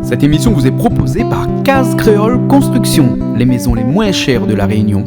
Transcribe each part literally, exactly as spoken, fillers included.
Cette émission vous est proposée par Case Créole Construction, les maisons les moins chères de La Réunion.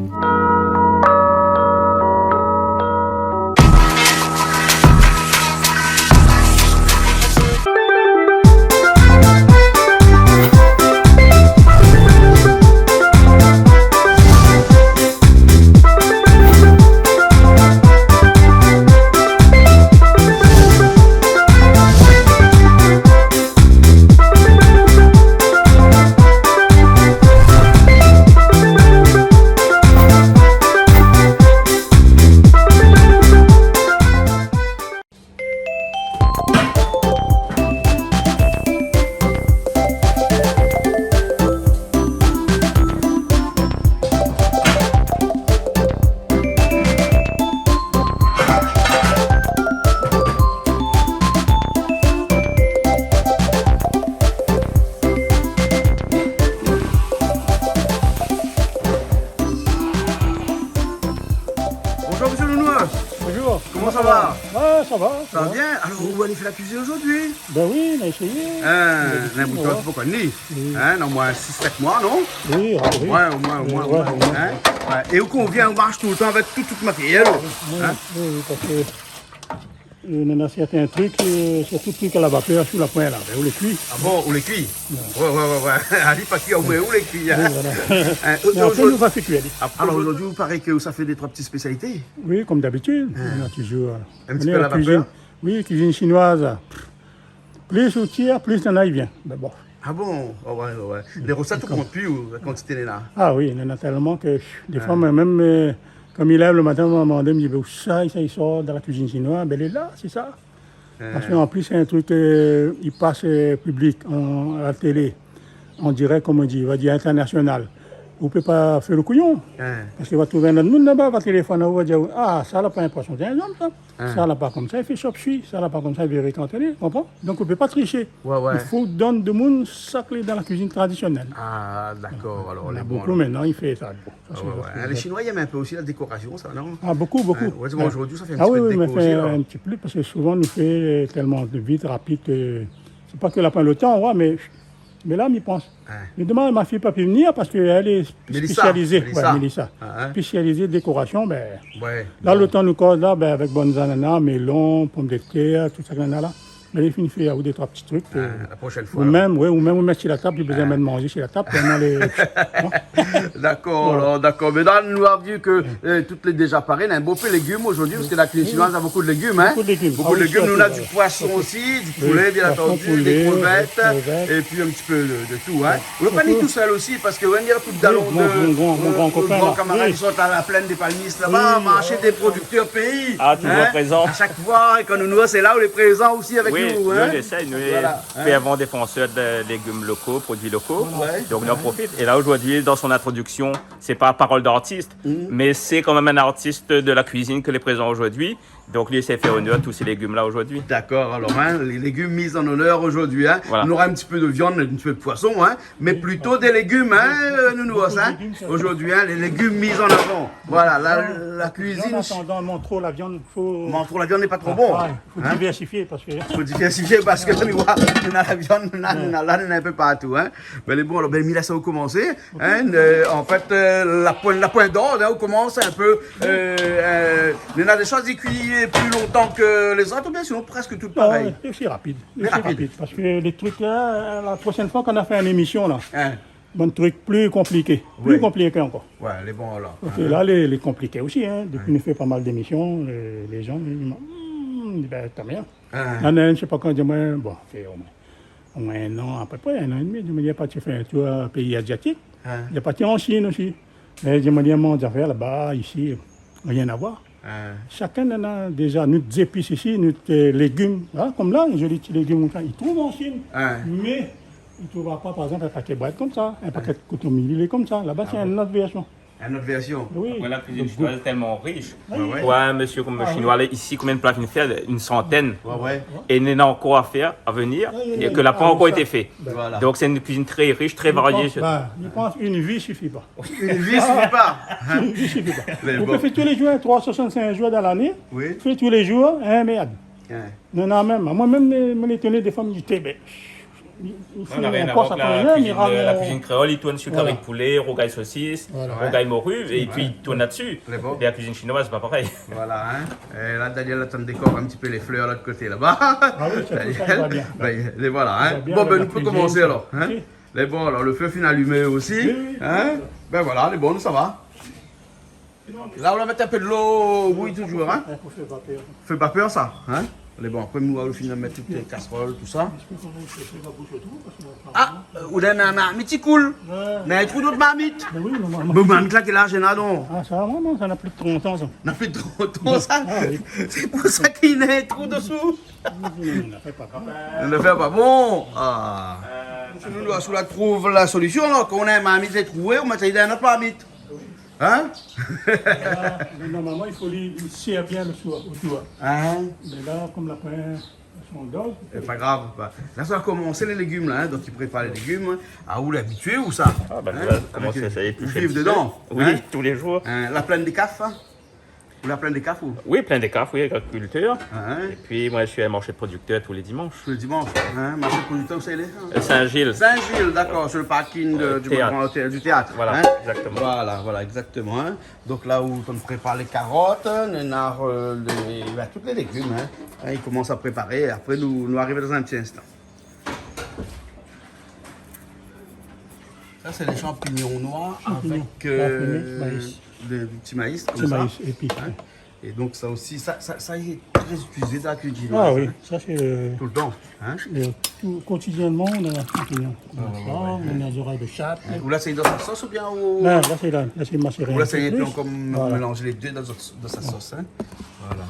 Bonjour, monsieur Nounours. Bonjour. Koman sa va ? Ah, sa va, sa va. Sa va bien ? Alor, ou la fé la kuizine zordi ? Ben oui, nou la éséyé. Hein, nou la bouton, ouais. Poukoi ni ? Oui. Hein, non, omoin sis, sèt moi, non ? Oui, ah oui. Ouais, omoin, omoin, ouais, omoin, ouais. Hein ? Ouais. É ou kan ou vien, ou marsh toultan avèk tout, tout matérièl, hein ? Oui, oui, parske, euh, néna sèrtin trik, euh, sirtou trik a la vapèr, sou la poin la, ben, ou lé kui. Ah bon, ou lé kui ? Ouais. Ouais, ouais, ouais, ouais. Ali pa kui, mé ou lé kui, hein ? Oui, voilà. Hein, mé apré, zordi nou va fé kui, alé. Alor, zordi, ou paré ke ou sa fé dé troi ti spésialité ? Oui, kom dabitid. Hein. Nou na touzour, euh, in ti pé a la vapèr. Kuizine, oui, kuizine shinoiz. Plis ou tir, plis néna i vien. Mé bon. Ah bon ? Oh, ouais, ouais, ouais. Lé rosèt ou kont pi, ou, la kantité néna ? Ah oui, néna tèlman ke, défoi, moin mèm, euh, kom mi lèv le matin, mi domann, mi di, "Ousa sa i sort dan la kuizine shinoiz ? Ben, lé la, sé sa." Hein. Parske an plis, sé in trik, euh, i pas, euh, piblik, an, a la télé, an dirèk, kom on di, va dir, international. Ou pé pa fé le kouyon. Hein. Parske va trouv in lot moun laba, va téléfone aou, va dir, "Ah, sa la pa in poison, sé in zonm, sa." Hein. Sa la pa komsa, i fé shop sui, sa la pa komsa, i véré kantoné, konpran ? Donk, ou pé pa trishé. Ouais, ouais. I fo donn demoun sak lé dan la kuizine tradisionèl. Ah, dakor, alor, néna bonpé, alor, koméla i fé sa, bon, sa, sé zot. Ah ouais. Lé Shinoi i èm in pé osi la dékorasion, sa, non ? Ah, bonpé, bonpé. Hein, ouais, bon, zordi, sa fé in ti pé de déko osi, la. Hein. Ah oui, oui, mé fé in ti pé, parske souvan, nou fé, euh, tèlman vit, rapid, ke sé pa ke la poin lo tan, ouais, mé Mé la, mi pans. Hein. Mé domaz, ma fiy pa pi vnir parske èl lé spésializé. Mélissa. Ouais, Mélissa. Hein, hein. Spésializé dékorasion, ben, ouais, la, bon, lo tan nou koz la, ben, avèk bann zanana, mélon, pomdetèr, tout sa néna la. Mé li fine fé aou dé troi ti trik, euh, la proshèn foi, alor. Ou mèm, ouais, ou mèm ou mèt si la tab, pi bézoin mèt manzé si la tab, tèlman lé, non ? Dakor, voilà. Alor, dakor. Mé la, nou la vi ke, euh, tout lé déza paré, néna in bonpé légim zordi, parske la kuizine shinoiz néna bonpé de légim, hein. Bonpé de légim. Bonpé de légim. Ah oui, sirtou, ouais. Nou na du poison osi, du poulé, bien antandi, dé krevèt, épi in ti pé de, de tou, hein. Poulé, poulé, poulé. Ouais. Sirtou. Ou la pa ni tousèl osi, parske, ouais, néna tout dalon, mon gran, mon gran, euh, mon gran kopin, gran kamarad, li sort a la plèn dé Palmis laba, marshé dé prodiktèr péi, hein. Oui, oui, oui. Ah, touzour prézan. A shak foi, é kan nou, nou, sé la ou lé prézan osi avèk nou, hein. Oui, nou éséy, nou lé fèrvan défansèr de légim loko, produi loko. Voilà. Ouais. Donk, nou profit. É la, zordi, dan son introdiksion, sé pa parol d'artis, mé sé kan mèm in artis de la kuizine ke lé prézan zordi. Donk, li éséy fé onèr a tout sé légim-la zordi. Dakor, alor, hein, lé légim mi an onèr zordi, hein. Voilà. Nou nora in ti pé de viann, in ti pé de poison, hein, mé plito dé légim, hein, euh, Nounours, hein. Bonpé de légim, sa. Zordi, hein, lé légim mi an avan. Voilà, la, la kuizine. An atandan, mont tro la viann, fo... Mont tro la viann lé pa tro bon, hein. Ah, fo divèrsifié, parske... Fo divèrsifié parske, mi voi, nou na la viann, nou na, nou na la, nou na in pé partou, hein. Mé lé bon, alor, ben, mi lès aou komansé. Hein, euh, an fèt, euh, la poin, la poin d'ord, hein, ou komans in pé, euh, euh, néna dé shoz i kui pli lontan ke lézot, oubien sinon prèsk tout parèy. Non, sé rapid. Sé rapid. Sé rapid, parske lé trik la, la proshèn foi kan nou fé in émision la, bann trik pli konpliké, pli konpliké ankor. Ouais, lé bon alor. Parske la, lé, lé konpliké osi, hein. Dopi nou fé pa mal d'émision, lé, lé zan i di, hmm, ben, ta mèr. Hein. Néna inn, mi sé pa kan, di amoin, bon, fé omoin omoin in an, apépré in an é dmi, mi la parti fé in tour péi aziatik. Hein. Mi la parti an Shine osi. Mé mi di amoin, zafèr laba, isi, rien à voir. Hein. Shakinn néna déza nout zépis isi, nout, euh, légim. Voilà, kom la, zoli ti légim konmsa, i trouv an Shine. Hein. Mé i trouv pa, par égzanp, in pakèt brèd konmsa, in pakèt kotomili lé konmsa. Laba, sé in ot vèrsion. In ot vèrsion. Oui. Apré, la kuizine shinoiz lé tèlman rish. Ah oui. Ouais, ouais. Pou in mésyé kom Shinoi la, isi, konbien de pla li fé ? In santèn. Ouais, ouais. É néna ankor a fèr, a vnir, é ke la pa ankor été fé. Ah oui, sa. Voilà. Donk, sé in kuizine trè rish, trè varié. Mi pans, ba, mi pans in vi i sifi pa. In vi i sifi pa. In vi i sifi pa. Mé bon. Ou pé fé tou lé zour, troi san soisann-sink zour dan lané. Oui. Fé tou lé zour, in mèrd. Ouais. Non, non, mèm, moin mèm, mi, mi lé étoné défoi, mi di, té, ben, Non, na rien a voir avèk la kuizine, la kuizine kréol, i tourn su kari poulé, rougay sosis, rougay mori, épi i tourn la-dsi. Lé bon. É la kuizine shinoiz, sé pa parèy. Voilà, hein. É la, Daniel la tann dékor in ti pé lé flèr lot koté laba. Ah oui, sé pou sa, i va bien. Bin, lé voilà, hein. I va bien avèk la kuizine, sa. Bon, bin, nou pé komans alor, hein. Ok. Lé bon, alor, lo fé fine alimé osi, hein. Oui, oui. Bin voilà, lé bon, sa va. La, ou la mèt in pé dolo bouyi touzour, hein. Fé pa pèr. Fé pa pèr, sa, hein. Alé, bon, apré, nou va fini mèt tout lé kasrol, tousa. Ah, ou la, na, na, mi ti koul. Ouais. Na in trou dann marmit. Mé oui, normalman. Bon, marmit la, kèl az néna, don ? Ah, sa, non, non, sa na plis de trant an, sa. Na plis de trant an, sa ? Ah, oui. Sé pou sa k'i na in trou dsou. Non, non, non, fé pa. Nou fé pa. Bon, ah. Sinon, nou va trouv la solision, la. Kan ou na in marmit lé troué, ou mèt ali dann in not marmit. Hein ? La, mé normalman, i fo li, li sèr bien lo soi, otour. Hein ? Mé la, kom la pran son dog, sé pa grav, pa. La, sa va komans lé légim, la, hein, donk i prépar lé légim. Ah, ou lé abitié, ou sa ? Ah, bin, hein ? Avèk, sa, euh, ou viv dedan, hein ? Oui, tou lé zour. Hein, la plin dé kaf, hein ? Ou la plin dé kaf, ou ? Oui, plin dé kaf, oui, agrikiltèr. Ah, hein. Épi, moin, mi sui in marshé de prodiktèr tou lé dimansh. Tou lé dimansh, hein, marshé de prodiktèr, ousa i lé ? Euh, Saint-Gilles. Saint-Gilles, dakor, su lo parking de, du Grand Théâtre, hein ? Voilà, exactement. Voilà, voilà, exactement, hein. Donk la, ou prépar lé karot, néna, euh, lé, bin, tout lé légim, hein. Hein, i komans a préparé, é apré, nou, nou ariv dann in ti instan. Sa, sé lé shanpignon noir avèk, euh, lé ti maïs, konmsa. Ti maïs, épi. Hein ? É donk, sa osi, sa, sa, sa lé trè itilizé dann la kuizine, hein. Ah oui, sa, sé, euh, tout lo tan, hein. Tout, kotidiènman, nou na shanpignon. Ah, ouais, ouais, ouais. Nou na zorèy de shat. Hein, ou la, sé dann la sos oubien ou... Non, la, sé la, la, sé maséré in ti pé plis. Ou la, sé in pé kom mélanz lé dé dann, dann sa sos, hein. Voilà.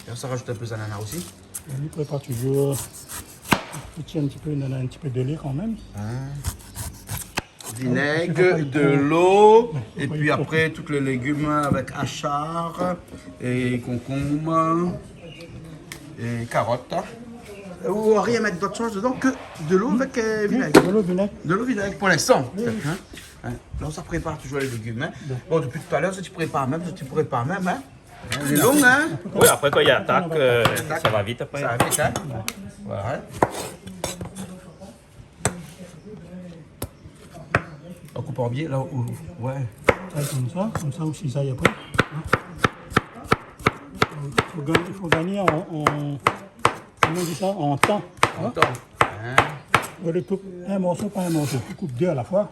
É sa rajout in pé zanana osi. É nou prépar touzour, i tir in ti pé, néna in ti pé de lé kan mèm. Ah. Vinèg, dolo, épi apré, tout lé légim avèk ashar, é konkonm, é karot. Ou rien mèt dot shoz dedan ke dolo avèk, euh, vinèg. Oui, dolo, vinèg. Dolo, vinèg pou linstan, pétèt, hein. Hein. La, sa prépar touzour lé légim, hein. Bon, dopi talèr, sa i prépar mèm, sa i prépar mèm, hein. Lé lon, hein ? Oui, apré, kan i atak, euh, sa va vit apré. Sa va vit, hein ? Voilà, hein ? An koup an biè, la, ou, ouais. Ouais, konmsa, konmsa osi, sa i a pa. I fo gagn-, i fo gagné an, an, koman i di sa, an tan, hein ? An tan, hein. Olié koup in morso par in morso, ou koup dé a la foi.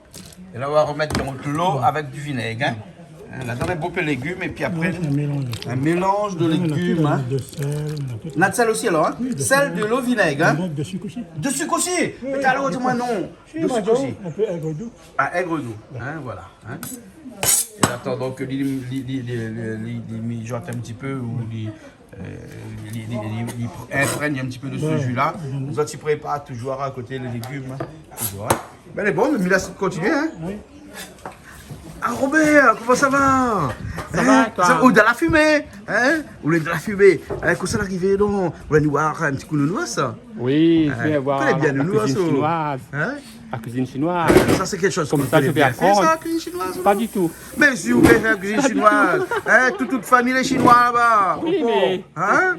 É la, ou va romèt dann dolo avèk du vinèg, hein. Hein, la, dann in bonpé légim, épi apré, in mélanz de légim, hein. Néna in pé de sèl, néna in pé de... Na de sèl osi, alor, hein. Oui, de sèl, dolo, vinèg, hein. Néna de sik osi. De sik osi. Oui, oui. Mé talèr, ou di amoin non. Si, de sik osi. In pé ègr dou. Ah, ègr dou, hein, voilà, hein. É atandan ke li, li, li mijot in ti pé, ou li, euh, li, li, li, li inprègn in ti pé de se ju la. Ouais. Zot i prépar touzour a koté lé légim, hein, touzour, hein. Bin, lé bon, mé la, sé kontinié, hein. Oui. Ah, Robert, koman sa va ? Sa va, é toi ? Ou dann la fimé, hein ? Ou lé dann la fimé. Hein, koman sa la arivé, donk ? Ou la ni voir in ti kou nounous, sa ? Oui, mi vien voir la kuizine shinoiz. Hein ? La kuizine shinoiz. Sa, sé kékshoz ke ou koné bien fé, sa, la kuizine shinoiz, ou non ? Pas du tout. Mé si, ou pé fé la kuizine shinoiz. Hein, tout, tout famiy lé shinoi laba. Oui, mé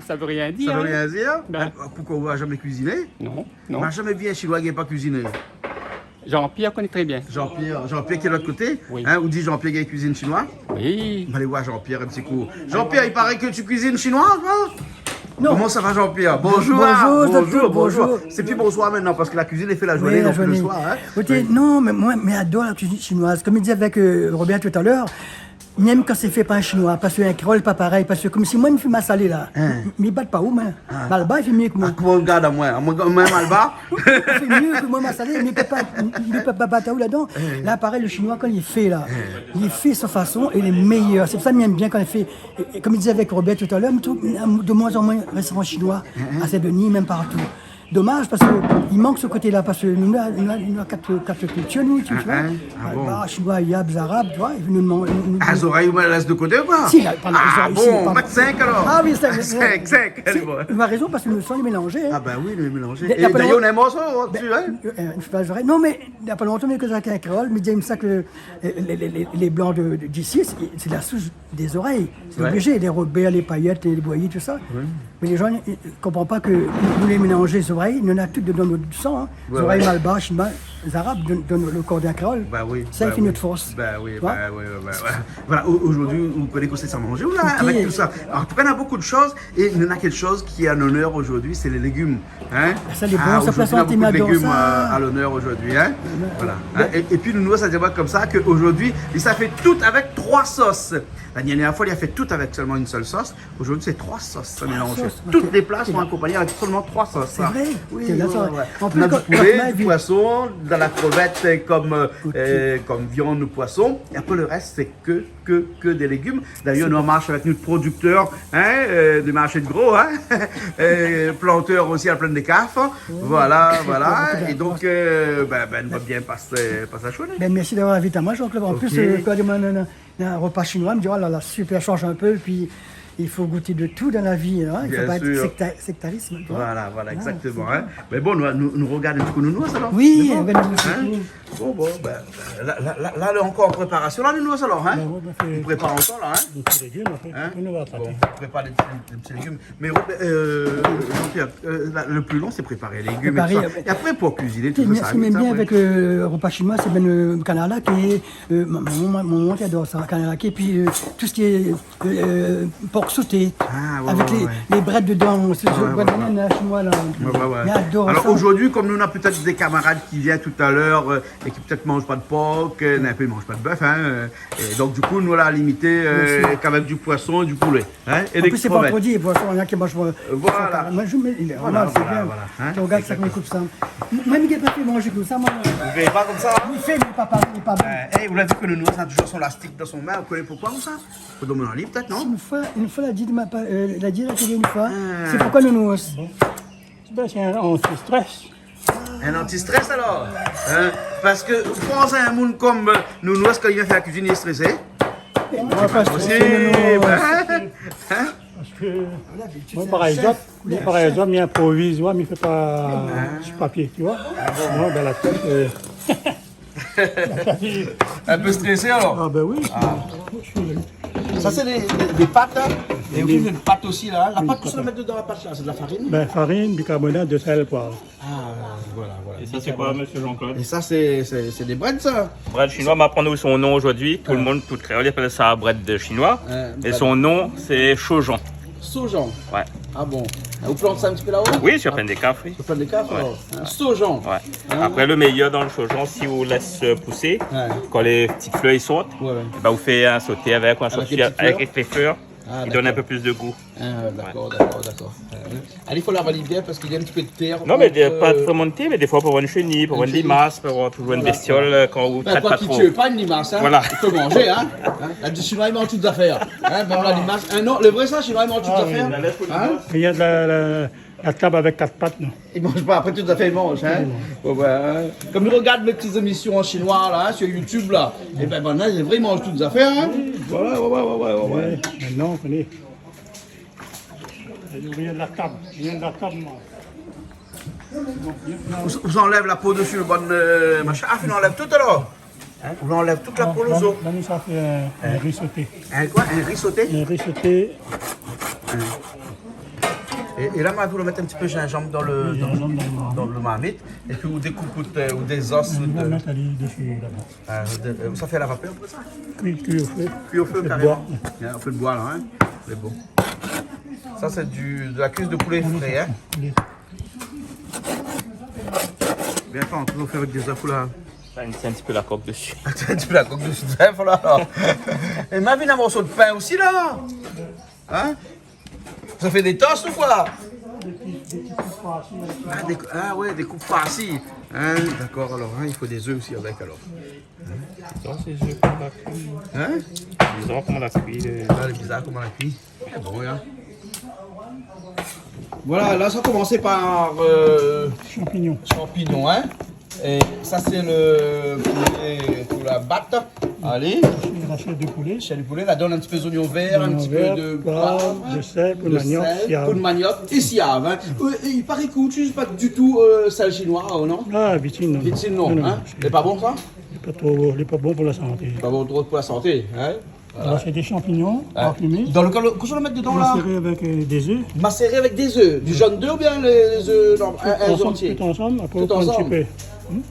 sa vé rien dir, hein. Sa vé rien dir. Bin. Hein, poukoué ou la zamé kuiziné ? Non, non. Ou la zamé vi in shinoi ki la pa kuiziné ? Jean-Pierre koné trè bien. Jean-Pierre, Jean-Pierre ki lé lot koté, hein, ou di Jean-Pierre ki kuizine shinoi. Oui. Nou va alé voir Jean-Pierre in ti kou. Jean-Pierre, i paré ke ou kuizine shinoi, hein ? Non. Koman sa va, Jean-Pierre ? Bonjour. Bonjour, bonjour, bonjour. Sé pi bonsoir mintnan, parske la kuizine lé fé la zourné, non pli le soir, hein. Oui. Oté, non, mé moin, mi ador la kuizine shinoiz. Kom mi di avèk, euh, Robert talèr, mèm kan sé fé par in shinoi, parske in kréol pa parèy, parske kom si moin mi fé masalé la, mi bat pa ou, moin. Ah. Malbar i fé mié ke moin. Ah, koman ou gard amoin ? Amoin, moin, Malbar ? Ou fé mié ke moin masalé, mi pé pa, mi pé pa bat aou ladan. La, parèy, le shinoi, kan li fé la, li fé son fason é lé méyèr. Sé pou sa mi èm bien kan li fé, é, é kom mi di avèk Robert talèr, mi trouv, euh, de moins en moins restoran shinoi, à Saint-Denis, mèm partou. Domaz, parske i mank se koté la, parske nou, nou, nou, nou na kat, kat kiltir, nou, tu vois. Ah bon ? Malbar, shinoi, yab, zarab, tu vois, i vien nou man-, nou, nou... Ah, zorèy, ou la lès de koté, koi ? Si, la, pa mal, zorèy, si, pa mal. Ah bon, mèt sink, alor. Ah oui, sink, sink, sink, alé, bon. Ou na rézon, parske le son lé mélanzé, hein. Ah bin oui, lé mélanzé. É dayèr, ou na in morso, hein, déssi, hein. Euh, mi fé pa zorèy. Non, mé na pa lontan, mi koz avèk in kréol, mi di, mé sa ke, euh, lé, lé, lé, lé blan de, de, d'isi, sé, sé la sous dé zorèy. Sé oblizé, lé Robert, lé Payet, lé, lé Boyer, tousa. Oui. Mé lé jan i, i konpran pa ke nou lé mélanzé, Zorèy, nou néna tout dan nout san, in. Ouais, zorèy, ouais, malbar, shinoi, zarab, dan, dan lo kor d'in kréol. Bah oui, sa i fé nout fors. Bah oui, tu vois, bah oui, bah, bah, voilà. Voilà, au-, aujourd'hui, vous prenez conscience à manger, ou la, avec tout ça. En tout cas, on a beaucoup de choses, et il y en a quelque chose qui est à l'honneur aujourd'hui, c'est les légumes, hein. Ah, ça, les bons, ça, aujourd'hui, on a beaucoup de légumes, euh, à l'honneur aujourd'hui, hein. Voilà. Hein. Et, et puis, nous, ça, c'est comme ça qu'aujourd'hui, il s'a fait tout avec trois sauces. La dernière fois, il a fait tout avec seulement une seule sauce. Aujourd'hui, c'est trois sauces, ça mélange. Trois sauces, ok. Toutes les plats sont accompagnés avec seulement trois sauces, hein. C'est vrai ? Oui, oui, oui. En plus, on a du poulet, du poisson, de la crevette, euh, comme, euh, euh, comme viande ou poisson. Et après, le reste, c'est que, que, que des légumes. D'ailleurs, nous, on marche avec notre producteur, hein, euh, du marché de gros, hein, euh, planteur aussi à la Plaine des Cafres. Voilà, voilà. Et donc, euh, ben, ben, on va bien passer, passer à Chouanet. Ben, merci d'avoir invité à moi, Jean-Claude. En plus, euh, quoi, de mon, euh, un repas chinois, mi di, oh là là, super, change un peu, et puis il faut goûter de tout dans la vie, hein. Il faut pas être secta-, sectarisme, tu vois. Bien sûr. Voilà, voilà, exactement, hein. Mais bon, nou, nou, nou rogard in ti kou nounous, alor. Oui, nou rogard nounous. Bon, bon, ben, la, la, la, la, lé ankor an préparasyon, la, nounous, alor, hein. Ben oui, ben, nou prépar ankor, la, hein. Des petits légumes, après, nou va attaquer. Bon, nou prépar des petits, des petits légumes. Mais, euh, Jean-Pierre, euh, la, le plus long, c'est préparer les légumes et tout ça. Préparer, euh, et après, pour cuisiner, tout ça, ça arrive, ça, après. Ce qui m'aime bien avec, euh, repas chinois, c'est ben le canard laqué, euh, mon, mon, mon, mon mari adore ça, canard laqué, puis, euh, tout ce qui est, euh, porc sauté, avec les, les braides dedans, ce, ce braides chinois, là. Ah, ouais, ouais, ouais. Ils adorent ça. Alors, aujourd'hui, comme nous, on a peut-être des camarades qui viennent tout à l'heure, euh, et qui peut-être mangent pas de porc, euh, non, ils mangent pas de bœuf, hein, euh, et donc, du coup, nous, on l'a limité, euh, qu'avec du poisson et du poulet. Hein, et des crevettes. En plus, c'est vendredi, et poisson, il y en a qui mangent, euh, voilà. Moi, je mets, il est vraiment, c'est bien. Voilà, voilà, hein, exactement. Tu regardes ça, comme il coupe ça. Moi, mi gingn pa fé manzé konmsa, moin. Vous payez pas comme ça, hein ? Mi fé, mi papa, mi papa. Euh, eh, vous l'avez vu que le nounous a toujours son lastik dans son main, vous connaissez pourquoi, ou sa ? Faut demander à lui, peut-être, non ? Une fois, une fois, la di, ma pa-, euh, la di à la télé une fois. Ah. C'est pourquoi le nounous ? Bon. Ben, c'est un anti-stress. Un anti-stress, alors ? Hein ? Parce que, pran in moun konm, euh, nounous, kan li vien fé la kuizine, li lé strésé. Sé pa posib, hein ? Parce que moi, par exemple, moi, par exemple, mi inproviz, ouais, mi fé pa su papié, tu vois. Ah bon ? Moi, dans la tête, euh, Un peu stressé, alors ? Ah, ben oui, je suis, je suis Ça, c'est des, des, des pâtes, hein ? Et oui, une pâte aussi, là. La pâte, tout ça, mettre dedans la pâte, là, c'est de la farine ? Ben, farine, bicarbonate de sel, poivre. Ah, voilà, voilà. Et ça, c'est quoi, monsieur Jean-Claude ? Et ça, c'est, c'est, c'est des brèdes, ça ? Brède chinois, ma aprann son nom aujourd'hui. Tout le monde, tout kréol, i apèl sa brède chinois. Et son nom, c'est shojan. Shojan ? Ouais. Ah bon ? Ou plant sa in ti pé la-o ? Oui, sur Plaine des Cafres, oui. Sur Plaine des Cafres, alors. Hein, shojan. Ouais. Hein ? Après, le meilleur dans le shojan, si ou lès, euh, pousser, quand les petites fleurs, i sort, ben, ou fé in sauté avec, ou in sauté avec les petites fleurs. Ah, d'accord. Qui donne un peu plus de goût. Ah, d'accord, d'accord, d'accord. Euh, allez, il faut lavaler bien parce qu'il y a un petit peu de terre entre, euh... Non, mais pas vraiment de terre, mais des fois, pour avoir une chenille, pour avoir une limace, pour avoir toujours une bestiole, euh, quand ou traite pas trop. Ben, quoi qu'il tue pas, une limace, hein. Voilà. Il peut manger, hein. Hein, la, sinon, il mange toutes affaires. Hein, même la limace. Hein, non, le vrai, ça, sinon, il mange toutes affaires. Hein ? Il y a de la, la, la table avec quatre pattes, non ? I manz pa, apré tout zafèr i manz, hein. Ouais, ouais, hein. Kom nou rogard bann ti zémisyon an shinoi la, hein, sur YouTube la, é bin, banna, sé vré, i manz tout zafèr, hein. Voilà, ouais, ouais. Ouais, maintenant, on connaît. Rien de la table, rien de la table, moi. Ou, ou anlèv la po dési lo bann, euh, machin. Ah, ou anlèv tout alor. Hein ? Ou anlèv tout la po, lo zo. La, nou sa fé in, in ri soté. In koi ? In ri soté ? In ri soté. Hein. É, é la, ma vi ou la mèt in ti pé zinzanm dan lo, dan, dan lo marmit. Épi ou dékoup out, euh, out dé zos, ou dé... Mèt ali dési laba. Ah, ou dé, euh, sa fé a la vapèr apré sa ? Kui, kui o fé. Kui o fé, karéman. Fé d'boi. Hein, o fé d'boi la, hein. Sé bon. Sa sé du, de la kuisse de poulet frais, hein. Poulet. Bien fé, ou fé avèk dé zèf la. Sé in, sé in ti pé la kok dési. Sé in ti pé la kok dési, dé zèf la. É ma vi in morso d'pin osi la. Hein ? Sa fé dé toast ou koi ? Ah, dé, ah ouais, dé koup farsi. Hein, dakor, alor, hein, i fo dé zèf osi avèk, alor. Sa sé zèf koman la kui. Hein ? Bizar koman la kui, euh. Ah, lé bizar koman la kui. Sé bon, hein. Voilà, la, sa komans par, euh, shanpignon. Shanpignon, hein. É sa sé lo poulé pou la bat. Alé. Shèr de poulé. Shèr de poulé. La, donn in ti pé zoignon vèr, in ti pé de poiv, de sèl, po maniok, siav. Po maniok é siav, hein. Euh, é i paré ke ou itiliz pa ditou, euh, sèl shinoi, euh, non ? Ah, vit fé, non. Vit fé, non, hein. Non, non, non. Lé pa bon, sa ? Lé pa tro, lé pa bon pou la santé. Pa bon tro pou la santé, hein. Voilà. Alor, sé dé shanpignon parfimé. Dann kèl, kosa ou mèt dedan la ? Maséré avèk, euh, dé zèf. Maséré avèk dé zèf. Du jaune d'œuf oubien lé, lé zèf, non, in, in zèf antié ? Tout ansanm, tout ansanm. Apré, ou pran in ti pé. Tout ansanm.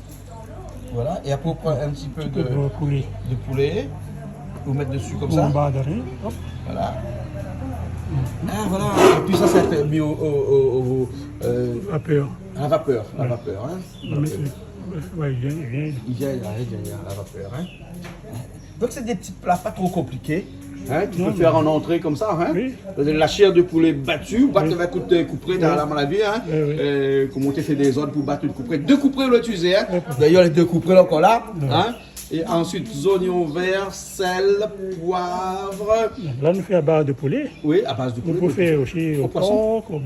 Voilà. É apré, ou pran in ti pé de, de poulé. Ou mèt desi konmsa. Ou anba dèrièr. Hop. Voilà. Ah, voilà. É pi sa, sa fé mi o, o, o, o, euh, vapèr. A la vapèr, la vapèr, in. Mé, euh, ouais, i vien, i vien. I vien, i vien, i vien a la vapèr, in. Donk sé dé ti pla pa tro konpliké, in, k'i pé fèr an antré konmsa, in. Oui. La shèr de poulé bati, ou bat avèk in kout, euh, kouprèt, a la, a mon avi, in. Oui, oui. Euh, koman ou té fé dé zòd pou bat in kouprèt. Dé kouprèt ou la itilizé, in. Oui. D'ayèr, lé dé kouprèt la ankor la, in. É ansuit, zoignon vèr, sèl, poiv. La, nou fé a baz de poulé. Oui, a baz de poulé. Ou pé fé osi o poison, o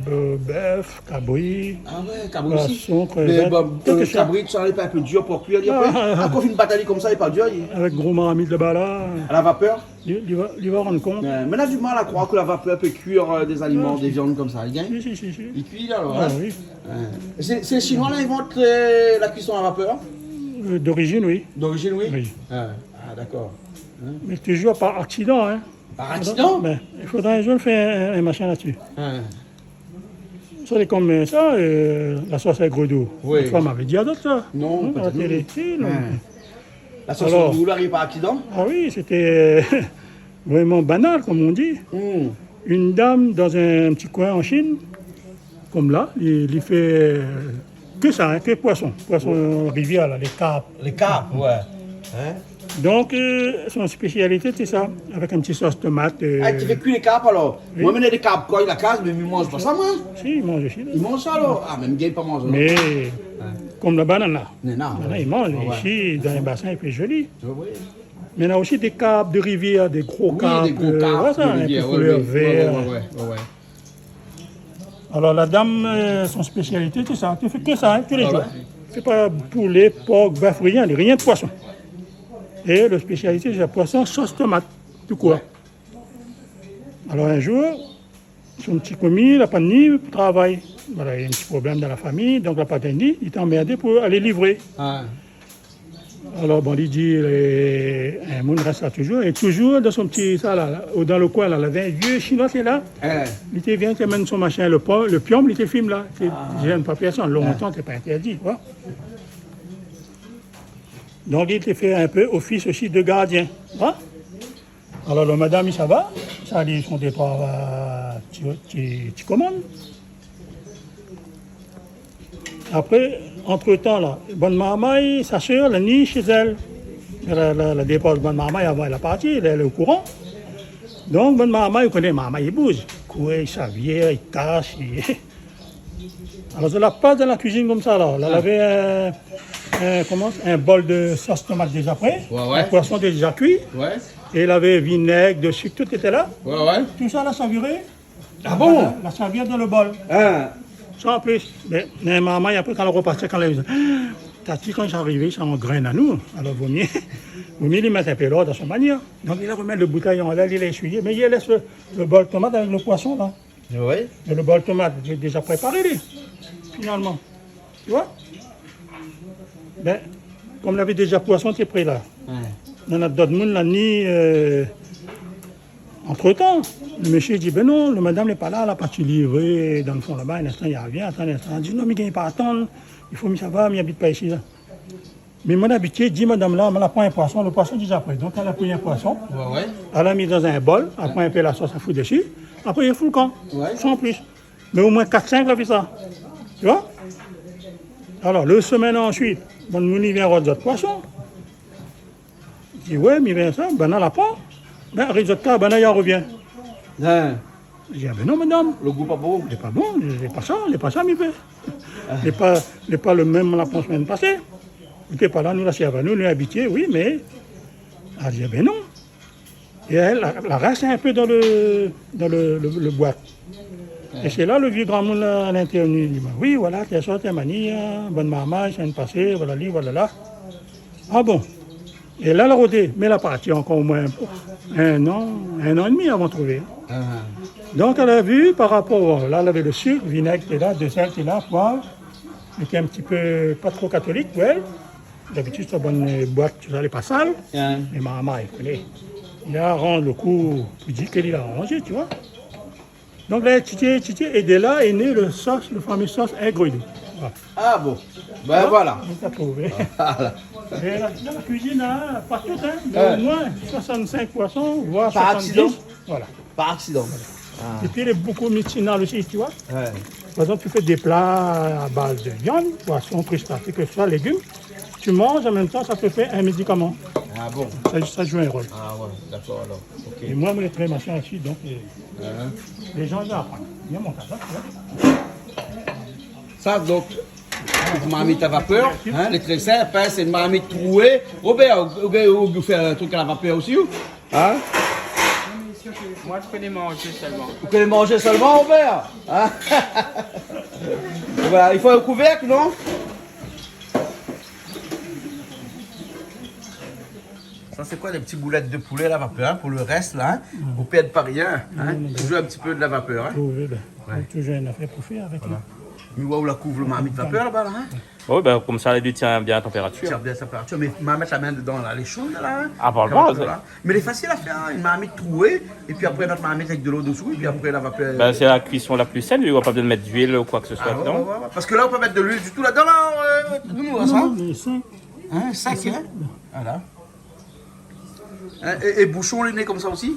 bèf, kabri, poison, krevèt, kèlkeshoz. Ah ouais, kabri osi. Mé bon, euh, kabri, sa lé pa in pé dir pou kuir, apré ? Ah, ah, ah. Ankor fine batay konmsa, lé pa dir, li... Avèk gro marmit laba la. A la vapèr ? Li, li va, li va rann kont. Ouais, mé na di mal a kroir ke la vapèr pé kuir, euh, dé zaliman, dé viann konmsa. Non, si. Li gingn ? Si, si, si, si. Li kui la, alor, in ? Ah oui. Ouais. Sé, sé Shinoi la invant, euh, la kuison a la vapèr ? Euh, d'orizine, oui. D'orizine, oui ? Oui. Ah, ah, dakor. In ? Mé toujour par aksidan, in. Par aksidan ? Bin, i fodré in zour fé in, in mashin la-dsi. In. Sa lé konm, euh, sa, euh, la sos a grodou. Oui. Lot foi, mavé di azot sa. Non, pa ditou. In, a la télé. Si, non. In. La sos a grodou, la ariv par aksidan ? Alor, ah oui, sété, euh, vréman banal, konm on di. Hmm. In dam dann in ti koin an Shine, konm la, li, li fé, euh, ke sa, in, ke poison. Poison rivièr la, lé karp. Lé karp, ouais. In ? Donk, euh, son spésialité, sé sa, avèk in ti sos tomat, euh. Ah, ou fé kui lé karp alor ? Oui. Moin, mi néna dé karp koi la kaz, mé mi manz pa sa, moin. Si, i manz osi, la. I manz sa alor ? Ah, mé mi gingn pa manz alor. Mé, konm la banane la. Néna, ouais. Banane, i manz. Ouais, ouais. Isi, dann in basin, i fé zoli. Ouais, ouais. Mé néna osi dé karp de rivièr, dé gro karp, euh, voilà, in pé koulèr vèr. Oui, dé gro karp de rivièr, ouais, ouais. Alor, la dam, euh, son spésialité, sé sa. Li fé ke sa, in, tou lé zour. Ah ouais ? Sé pa poulé, por, bèf, rien, rien ke poison. É le spésialité, sé poison sos tomat, tou kour. Ouais. Alor, in zour, son ti komi la pa ni pou travay. Voilà, néna in ti problèm dann la famiy, donk la pa ni, li té anmèrdé pou alé livré. Ah. Alor, bon, li di, euh, in moun rès la toujour, é toujour dann son ti, sa la, la, o, dann le koin la, lavé in vié Shinoi, té la. In. Li té vien, té amenn son mashin, le po-, le piom, li té fim la. Té, ah, zèn pa pèrsone, lontan, té pa intèrdi, tu vois. Donk, li té fé in pé ofis osi de gardien, tu vois. Alor, le madam, li sava, sa, li fé dé troi, euh, ti, ti, ti komann. Apré, antretan la, bann marmay, sa sèr, la ni shé èl. La, la, la dépor bann marmay avan èl la parti, èl, èl lé o kouran. Donk, bann marmay, ou koné, marmay, i bouz. Kour, i sav, i kas, i... Alor, zot la pas dann la kuizine konmsa, la. La, ah, lavé in, in, koman, in bol de sos tomat déza pré, ouais, ouais, in poison déza kui. Ouais. É lavé vinèg, de sik, tout té la. Ouais, ouais. Tout sa, la, sa viré. Ah bon ? La, la sèrvi dann le bol. In. Sa an plis. Mé, mé marmay, apré, kan la roparti, kan la, tati, kan sa arivé, sa angrèn anou. Alor, vo mié, vo mié li mèt in pé lord dann son manièr. Donk, li la romèt le boutèy anlèr, li la ésuyé. Mé li lès le, le bol tomat avèk le poison, la. Oui. É le bol tomat, té déza préparé, li, finalman. Tu vois ? Bin, konm lavé déza poison té pré la. Ouais. Néna dot moun la ni, euh, antretan, le mésyé i di, bin non, le madam lé pa la, la parti livré dann le fon laba, in instan, i arvien, atann in instan. Li di, non, mi gingn pa atann, i fo mi sava, mi abit pa isi, la. Mé mon abitié, di madam la, ma la pran in poison, le poison déza pré. Donk, èl la pri in poison. Ouais, ouais. Èl la mi dann in bol, apré in pé la sos, èl la fout dési. Apré, èl la fout le kan. Ouais. San plis. Mé omoin kat, sink la fé sa. Tu vois ? Alor, le semèn ansuit, bann moun i vien rod zot poison. Li di, ouais, mi vien sa, banna la pran. Bin, ariv zot kaz, banna i arvien. In. Li di, ah bin non, madam. Le gou pa bon. Lé pa bon, lé pa sa, lé pa sa, mi fé. Ah. Lé pa, lé pa le mèm la pran semèn pasé. Ou té pa la, nou la sèrv anou, nou abitié, oui, mé, ah, li di, ah bin non. É èl, la, la rès in pé dann le, dann le, le, le boit. Ouais. É sé la, le vié gramoun la, la intèrvni, li di, oui, voilà, tèl sort, tèl manièr, bann marmay, semèn pasé, voilà li, voilà la. Ah bon ? É la, la rodé, mé la parti ankor omoin in an, in an é dmi avan trouvé. Ah. Donk, èl la vi, par rapor, la, lavé le sik, vinèg té la, de sèl té la, poiv, lété in ti pé pa tro katolik, pou èl. Dabitid, sa bann, euh, boit, tousa, lé pa sal. Ouais. Mé marmay, ou koné. Li la rann lo kou pou dir ke li la ranzé, tu vois. Donk la, titi, titi, é de la lé né lo sos, lo famé sos Aigle Aidé. Voilà. Ah bon. Ben voilà. Ou la trouvé. Voilà. É la, la kuizine, in, pa tout, in, mé omoin soixante-cinq poisons, voire soixante-dix. Par aksidan. Voilà. Par aksidan. Ah. Épi, lé bonpé médisinal osi, tu vois. Ouais. Par égzanp, ou fé dé pla a baz de viann, poison, krustasé, ke se soi, légim, ou manz, an mèm tan, sa i fé in médikaman. Ah bon ? Sa, sa i zoué in rol. Ah ouais, dakor, alor. OK. É moin, moin lé tré machin osi, donk, euh, lé zan i aprann. Vien mon kaz la, tu vois. Sa, donk, marmit a vapèr, in, lé tré sinp, in, sé in marmit troué. Robert, ou, ou, ou fé in trik a la vapèr osi, ou ? In ? Moi, je connais manger seulement. Ou koné manzé solman, Robert ? In ? Voilà, i fo in kouvèrk, non ? Sa, sé koi, dé ti boulèt de poulé a la vapèr, in, pou lo rès, la, in ? Mm. Ou pèrd pa rien, in ? Non, non, non. Toujour in ti pé de la vapèr, in ? Oui, oui, ben, toujour in afèr pou fé avèk, in. Voilà. Mé ou la kouv lo marmit vapèr laba, la, in ? Oui, ben, konmsa, li tien bien la tanpératir. Tien bien la tanpératir, mé ma mèt la min dedan, la, lé sho, la, in ? Ah, parl pa, voilà. Mé lé fasil a fèr, in, in marmit troué, épi apré in ot marmit avèk de lo desou, épi apré la vapèr. Ben, sé la kuison la pli sinp, ou la pa bezoin mèt d'luil ou koi ke se soi dedan. Ah ouais, ouais, ouais. Parske la, ou pé pa mèt de luil ditou ladan, la, euh, nou, non, sa. Non, mé sé... In, sa, sé in ? Voilà. In, é, é boushon, li lé né konmsa osi ?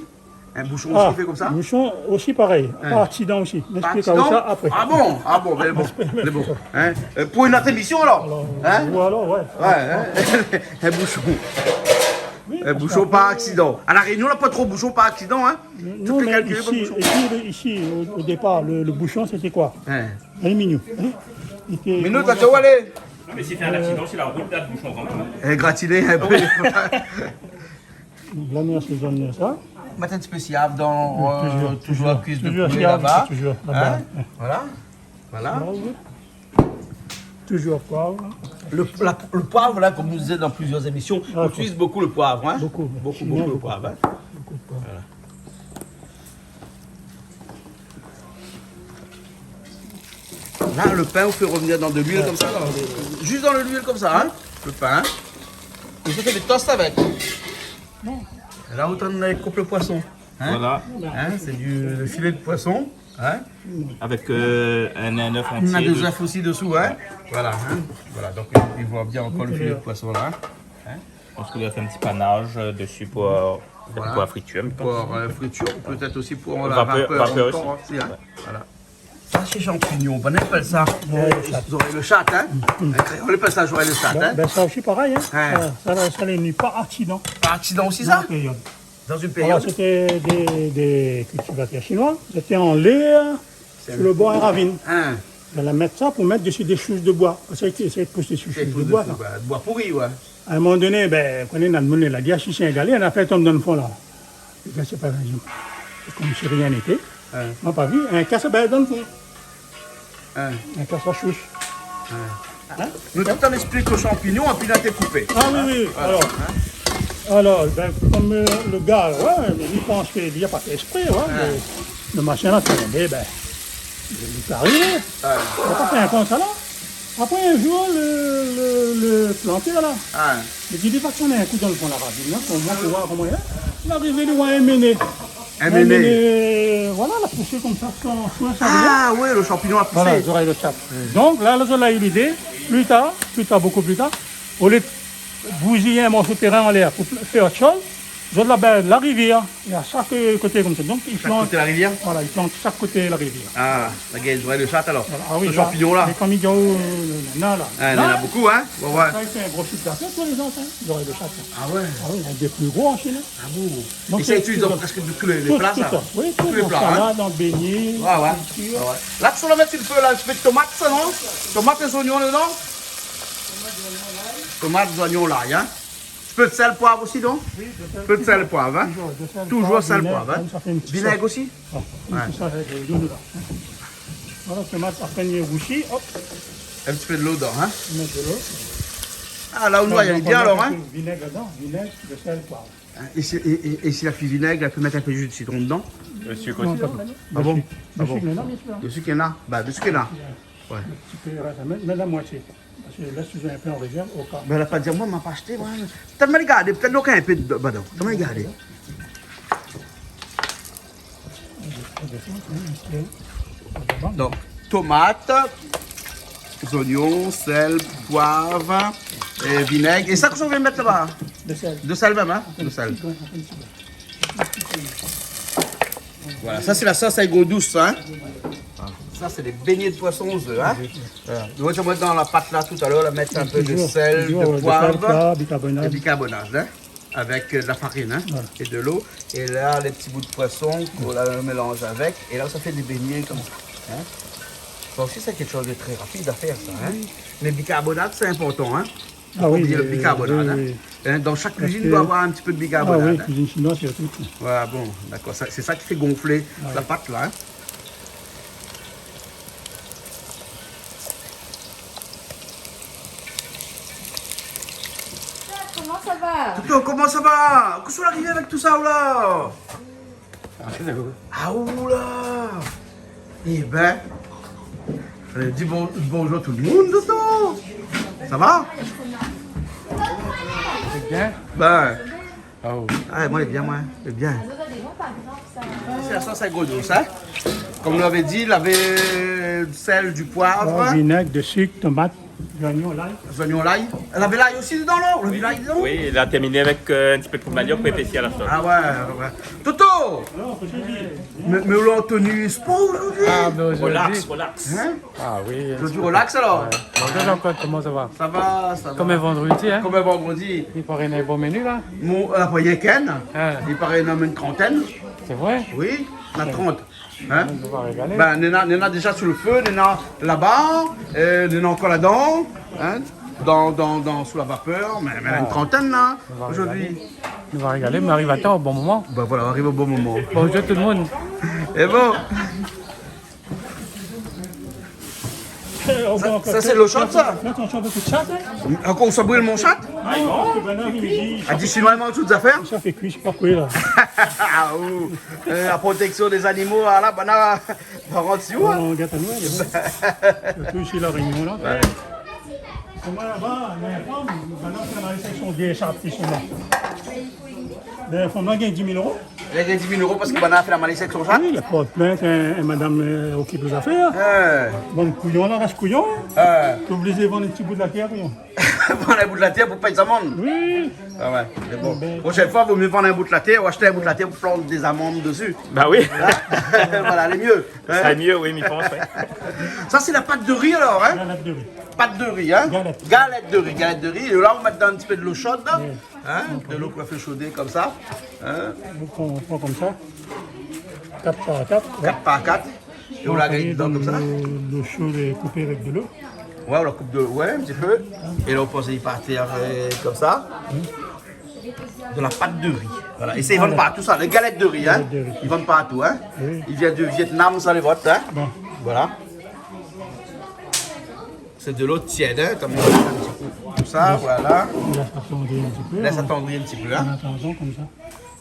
In boushon osi, i fé konmsa ? Ah, boushon osi parèy. In. Par aksidan osi. Par aksidan ? M'ésplik aou sa apré. Ah bon ? Ah bon, mé bon, mé bon. In ? Euh, pou in ot émision, alor ? Alor, in ? Ou alor, ouais. Ouais, in ? In boushon. Oui, in boushon par aksidan. A La Rényon, la pa tro boushon par aksidan, in ? Non, mé isi, isi, o, o dépar, lo, lo boushon, sété koi ? In. Aliminium, in ? Mé nou, kan ou alé... Non, mé si fé in aksidan, si la rout, la, boushon kan mèm, in. É, gratiné in pé. Donk la, nou asézone sa. Mèt in ti pé siav dan, euh, toujour, toujour la kuiz de poulé laba. Toujour siav, toujour laba. In ? Voilà. Voilà. Voilà, oui. Toujour poiv. Le, la, le poivre, là, comme nous disait dans plusieurs émissions, on utilise beaucoup le poivre, hein ? Beaucoup, beaucoup, beaucoup le poivre, hein ? Beaucoup de poivre. Voilà. La, le pin, ou fé revnir dan de luil konmsa, la. Zis dan de luil konmsa, in, le pin. É ou fé dé toast avèk. Non. É la, ou tann koup le poison. In ? Voilà. In, sé du, le filet de poisson, in ? Avèk, euh, in, in oeuf antié. Nou na dé oeuf osi desou, in ? Ouais. Voilà, in ? Voilà, donk, i voi bien ankor le filet de poisson, la. In ? Je pense que je vais faire un petit panache, euh, dessus pour, euh, pour la friture, je pense. Voilà. Pour, euh, friture, ou pétèt osi pou la vapèr, vapèr osi, in. Ouais. Voilà. Sa, sé shanpignon, banna i apèl sa, euh, zorèy de shat, in. Mm. An kréol, i apèl sa zorèy de shat, in. Ben, ben, sa osi parèy, in. In. Sa, sa la, sa la ni par aksidan. Par aksidan osi, sa ? Non, périod. Dan in périod. Alor, sété dé, dé kiltivatèr shinoi. Zot té anlèr, sir le bor in ravine. In. Zot la mèt sa pou mèt desi dé shoush de boi. Sa i, sa i pous dé shoush de boi, sa. Boi pouri, ouais. A in moman doné, ben, kan nou la demann, la di, ah, si sé in galé, la fé tonm dan le fon, la. Lé gars, sé pa in zom. Sé konm si rien n'été. Ouais. Moin la pa vi, in kas, ben, dan le fon. Ouais. In kas a shoush. Ouais. In ? Nou té antrinn ésplik le shanpignon, épi la té koupé. Ah oui, oui. Voilà. Alor, alor, ben, konm, euh, le gars, ouais, mé li pans ke li la pa fé ésprè, ouais, mé le machin la, sé, ben, li la arivé. Ouais. Li la pa fé in kont sa, la. Apré, in zour, le, le, le plantèr, la, li di, li va tonn in kou dan le fon la ravine, la, pou voir, pou voir koman i lé. Li la arivé, li voi in méné. In méné. In méné, voilà, la pousé konmsa, san, san, san rien. Ah ouais, le shanpignon la pousé. Voilà, zorèy de shat. Ouais. Donk la, zot la u lidé, pli tar, pli tar, bonpé pli tar, olié de bouzi in morso térin anlèr pou fé ot shoz, zot la, ben, la rivièr, i na shak koté konmsa. Donk, i plant, shak koté la rivièr ? Voilà, i plant shak koté la rivièr. Ah, la gingn zorèy de shat, alor. Voilà, ah oui, la, shanpignon, la. Mé konm i di, euh, na, la. Ah, na bonpé, in ? Ouais, ouais. Sa, sé in gro shif d'afèr pou lé zan, in, zorèy de shat, in. Ah ouais ? Ah oui, inn dé pli gro an Shine, in. Ah bon ? Donk, é sa, i itiliz dan prèsk tout le, le pla, sa ? Tout, tout, sa. Oui, tout, dan salad, dan bégné, fritir. Ouais, ouais. Ah ouais. La, ou sa mèt in pé, la, in pé de tomat, sa, non ? Tomat é zoignon dedan ? Tomat, zoignon, lay, in ? In pé de sèl, poiv osi, non ? Oui, de sèl, toujours. In pé de sèl, poiv, in ? Toujours, de sèl, poiv, vinèg, in ? Sa fé in ti sos. Vinèg osi ? Ouais, sé sa, avèk le dolo, la. Voilà, tomat, apré, li rousi, hop. In ti pé de lo dedan, in ? Mèt de lo. Ah, la, ou voi, lé bien, alor, in ? Vinèg dedan, vinèg, de sèl, poiv. In, é si, é, é, é si la fé vinèg, la pé mèt in pé de ji de sitron dedan ? Le sik osi. Non, pa bezoin. Ah bon ? Le sik, le sik, non, bien sir. Le sik néna. Ba, le sik néna. Ouais. In ti pé, ouais, sa, mèt, mèt la moitié. Parske la, si ou vé in pé an rézèrv, o ka. Ben, la pa di amoin, ma pa ashté, moin. Tann, ma alé gardé, pétèt néna in pé dedan. Tann, ma alé gardé. Donc, tomate, zoignon, sel, poiv, é vinèg. É sa, kosa ou vien mèt laba ? De sel. De sel mèm, hein ? De sel. Voilà, sa sé la sos aigre douce, hein ? Sa sé dé bégné de poisson o zèf, hein ? Voilà. Nou va mèt dan la pat la talèr, nou va mèt in pé de sel, de poiv, de sel, poiv, bikarbonat, é bikarbonat, hein ? Avec, euh, de la farine, hein, et de l'eau. Et là, les petits bouts de poisson qu'on a mélangé avec. Et là, ça fait des beignets comme ça, hein. Ça aussi, c'est quelque chose de très rapide à faire, ça, hein. Oui. Mais bicarbonate, c'est important, hein. Faut pas oublier le bicarbonate, hein. Oui, oui. Hein, dans chaque cuisine, il doit avoir un petit peu de bicarbonate, hein. Ah oui, cuisine chinoise, il y a tout. Voilà, bon, d'accord. Ça, c'est ça qui fait gonfler la pâte, là, hein. Koman sa va ? Toto, koman sa va ? Kosa ou la arivé avèk tout sa, ou la ? Ah, ou la ! Eh ben, euh, di bon-, bonjour tout le monde, Toto. Ça va ? Bien. Ben, Ah, moin lé bien, moin lé bien. Sé la sos aigre douce, hein. Comme on l'avait dit, il avait du sel, du poivre. Ah, vinèg, de sik, tomat, zoignon, lay. Zoignon, lay. Lavé lay osi dedan, la ? Ou la vi lay dedan ? Oui, la terminé avèk, euh, in ti pé de pou manioc pou épaissir la sauce. Ah ouais, ouais, ouais. Toto ! Mé, mé ou la an tenue sport zordi ? Ah, mé zordi... Relax, relax. Hein ? Ah oui. Zordi relax, alor ? Ouais. Bonjour Jean-Claude, koman sa va ? Sa va, sa va. Konm in vandredi, hein ? Konm in vandredi. I paré néna in bon menu la ? Mon, euh, pa rienk inn. Ah. I paré néna in trantèn. Sé vré ? Oui, néna trant. Hein ? Nou va régalé. Ben, néna, néna déza su le fé, néna laba, euh, néna ankor ladan, hein, dan, dan, dan, su la vapèr, mé, mé in trantèn la, zordi. Nou va régalé. Nou va régalé, mé ariv a tan, o bon moman. Ben voilà, ariv o bon moman. Bonjour tout le monde. É bon. Sa, sa sé lo shat, sa ? Fé atansion avèk lo shat, hein. Ankor, sa bril mon shat ? Ah non, sé banna, oui, oui. A di shinoi, i manz tout zafèr. Sa fé kui, sé pa kui la. Ah, ou, euh, la protection des animaux, ah la, banna, par kont, si ou, hein. Oh, gèt anou, hein. Surtout isi La Réunion la. Ouais. Koman laba, néna in fanm, banna fé la maliséksion dé shat, isi la. Néna in fanm la gingn dis mil éro. La gingn dis mil éro parske banna la fé la maliséksion shat ? Oui, la port plint, in, in madam, euh, okip lé zafèr. Ouais. Bann kouyon la, ras kouyon. Ouais. Té oblizé vann in ti bout la tèr, kouyon. Vann in bout la tèr pou pèy zamann. Oui. Ah ouais, mé bon. Ben, proshèn foi, vo myé vann in bout la tèr ou ashté in bout la tèr pou plant dé zamann dési. Bah oui. Hein ? Voilà, lé myé. Hein ? Sa lé myé, oui, mi pans, ouais. Sa sé la pat de ri alor, hein ? Galèt de ri. Pat de ri, hein ? Galèt. Galèt de ri, galèt de ri. É la, ou mèt dan in ti pé de lo sho la. Oui. Hein ? De lo k'ou la fé shodé konmsa. Hein ? Ou pran, ou pran konmsa. Kat par kat, ouais. Kat par kat. É ou la gingn dan konmsa. Lo, lo sho lé koupé avèk de lo. Ouais, ou la koup de, ouais, in ti pé. É la, ou poz ali par tèr, euh, konmsa. De la pat de ri. Voilà. É sa, i vann partou sa, lé galèt de ri, hein. Galèt de ri. I vann partou, hein. Oui. I vien du Vietnam, sa, lé vot, hein. Bon. Voilà. Sé de lo tièd, hein, konm in ti pé. Tousa, voilà. Lès atandri in ti pé. Lès atandri in ti pé, hein. An atandan, konmsa.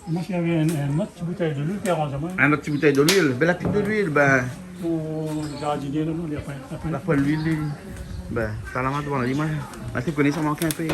Moin, si navé in, in ot ti boutèy de luil, té aranz amoin. In ot ti boutèy de luil. Ben, la pli de luil, ben. Pou zardinié, non, non, li la poin, li la poin. La poin luil, li. Ben, sa la, ma domann ali, moin. Ma té koné sa mank in pé.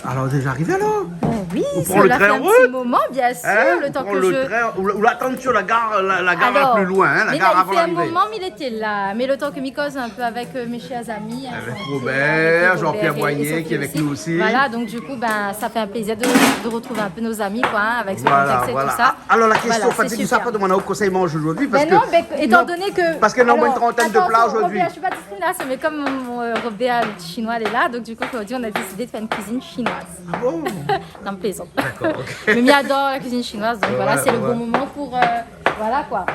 Alor, déza arivé, alor ? Ben oui, ou pran lo trin an rout ? Sa fé in ti moman, bien sûr, hein, le tan ke je... Ou pran lo trin, ou, ou la atann su la gar, la, la gar la pli loin, hein, la gar avan larivé. Mé la, i fé in moman, mi lété la. Mé le tan ke mi koz in pé avèk, euh, mes chers amis, hein, Robert, Jean-Pierre Boyer, ki lé avèk nou osi. Voilà, donk du kou, ben, sa fé in plézir de, de retrouv in pé nos amis, koi, hein, avèk se kontext é tousa. Voilà, voilà. A, alor, la késtion fatigant, sa, pa domann aou kosa i manz zordi, parske... Ben non, ben, étan doné ke, parske nou néna in trantèn de pla zordi. Alor, atansion, Robert, je suis pas discrimination, mais comme mon, euh, Robert, le shinoi, lé la, donc du coup, aujourd'hui, on a décidé de faire une cuisine chinoise. Ah bon ? Non, mi plézant. D'accord, ok. Mé mi ador la cuisine chinoise, donc voilà, c'est le bon moment pour, euh, voilà, quoi.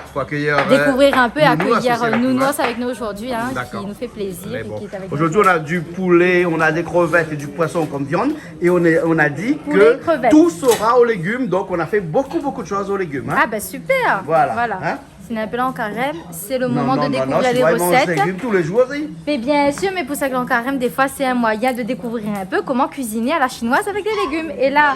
Découvrir un peu, accueillir, euh, Nounours avec nous aujourd'hui, hein, qui nous fait plaisir et qui est avec nous. D'accord. D'accord. Aujourd'hui, on a du poulet, on a des crevettes et du poisson comme viande. Et on est, on a dit que tout sera aux légumes, donc on a fait beaucoup, beaucoup de choses aux légumes, hein. Ah ben super. Voilà. Voilà. Hein ? Si nou lé in pé la an karèm, sé le moment de découvrir les recettes. Non, non, non, non, chinois i manz légim tou lé zour, oui. Mais bien sûr, mais pour ça que l'an carême, des fois, c'est un moyen de découvrir un peu comment cuisiner à la chinoise avec les légumes. Et là,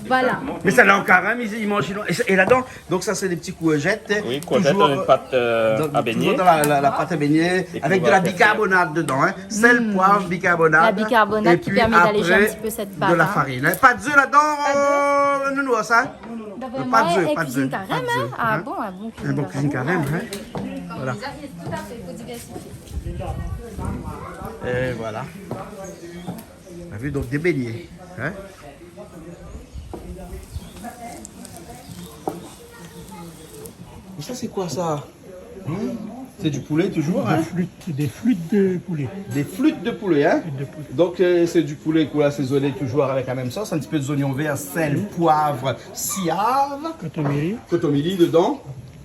voilà. Mé sa, la an karèm, i, i manz chinois. É, é ladan, donk sa, sé dé ti kourzèt, hein. Oui, kourzèt dan in pat, euh, a bégné. Toujours dan, toujours dan la, la, la pat a bégné, avèk de la bikarbonat dedan, hein. Sèl, poiv, bikarbonat. La bicarbonate qui permet d'alléger un petit peu cette pâte, hein. É pi apré, de la farine, hein. Pa d'zèf ladan, euh, Nounours, hein. Non, non, non. Vréman, pa de zé, in pa de zé, kuizine karèm, pa de zé, in. Ah bon, in bon kuizine karèm, in. Voilà. Tout à fait, fo diversifié. Et voilà. Ou la vu, donk, dé bégné, in. Et ça, c'est quoi, ça ? Hmm ? C'est du poulet, toujours, hein ? Des flûtes, des flûtes de poulet. Des flûtes de poulet, hein ? Flûtes de poulet. Donc, euh, c'est du poulet qu'on a assaisonné toujours avec la même sauce, un petit peu d'oignon vert, sel, poivre, siave, kotomili. Kotomili dedans,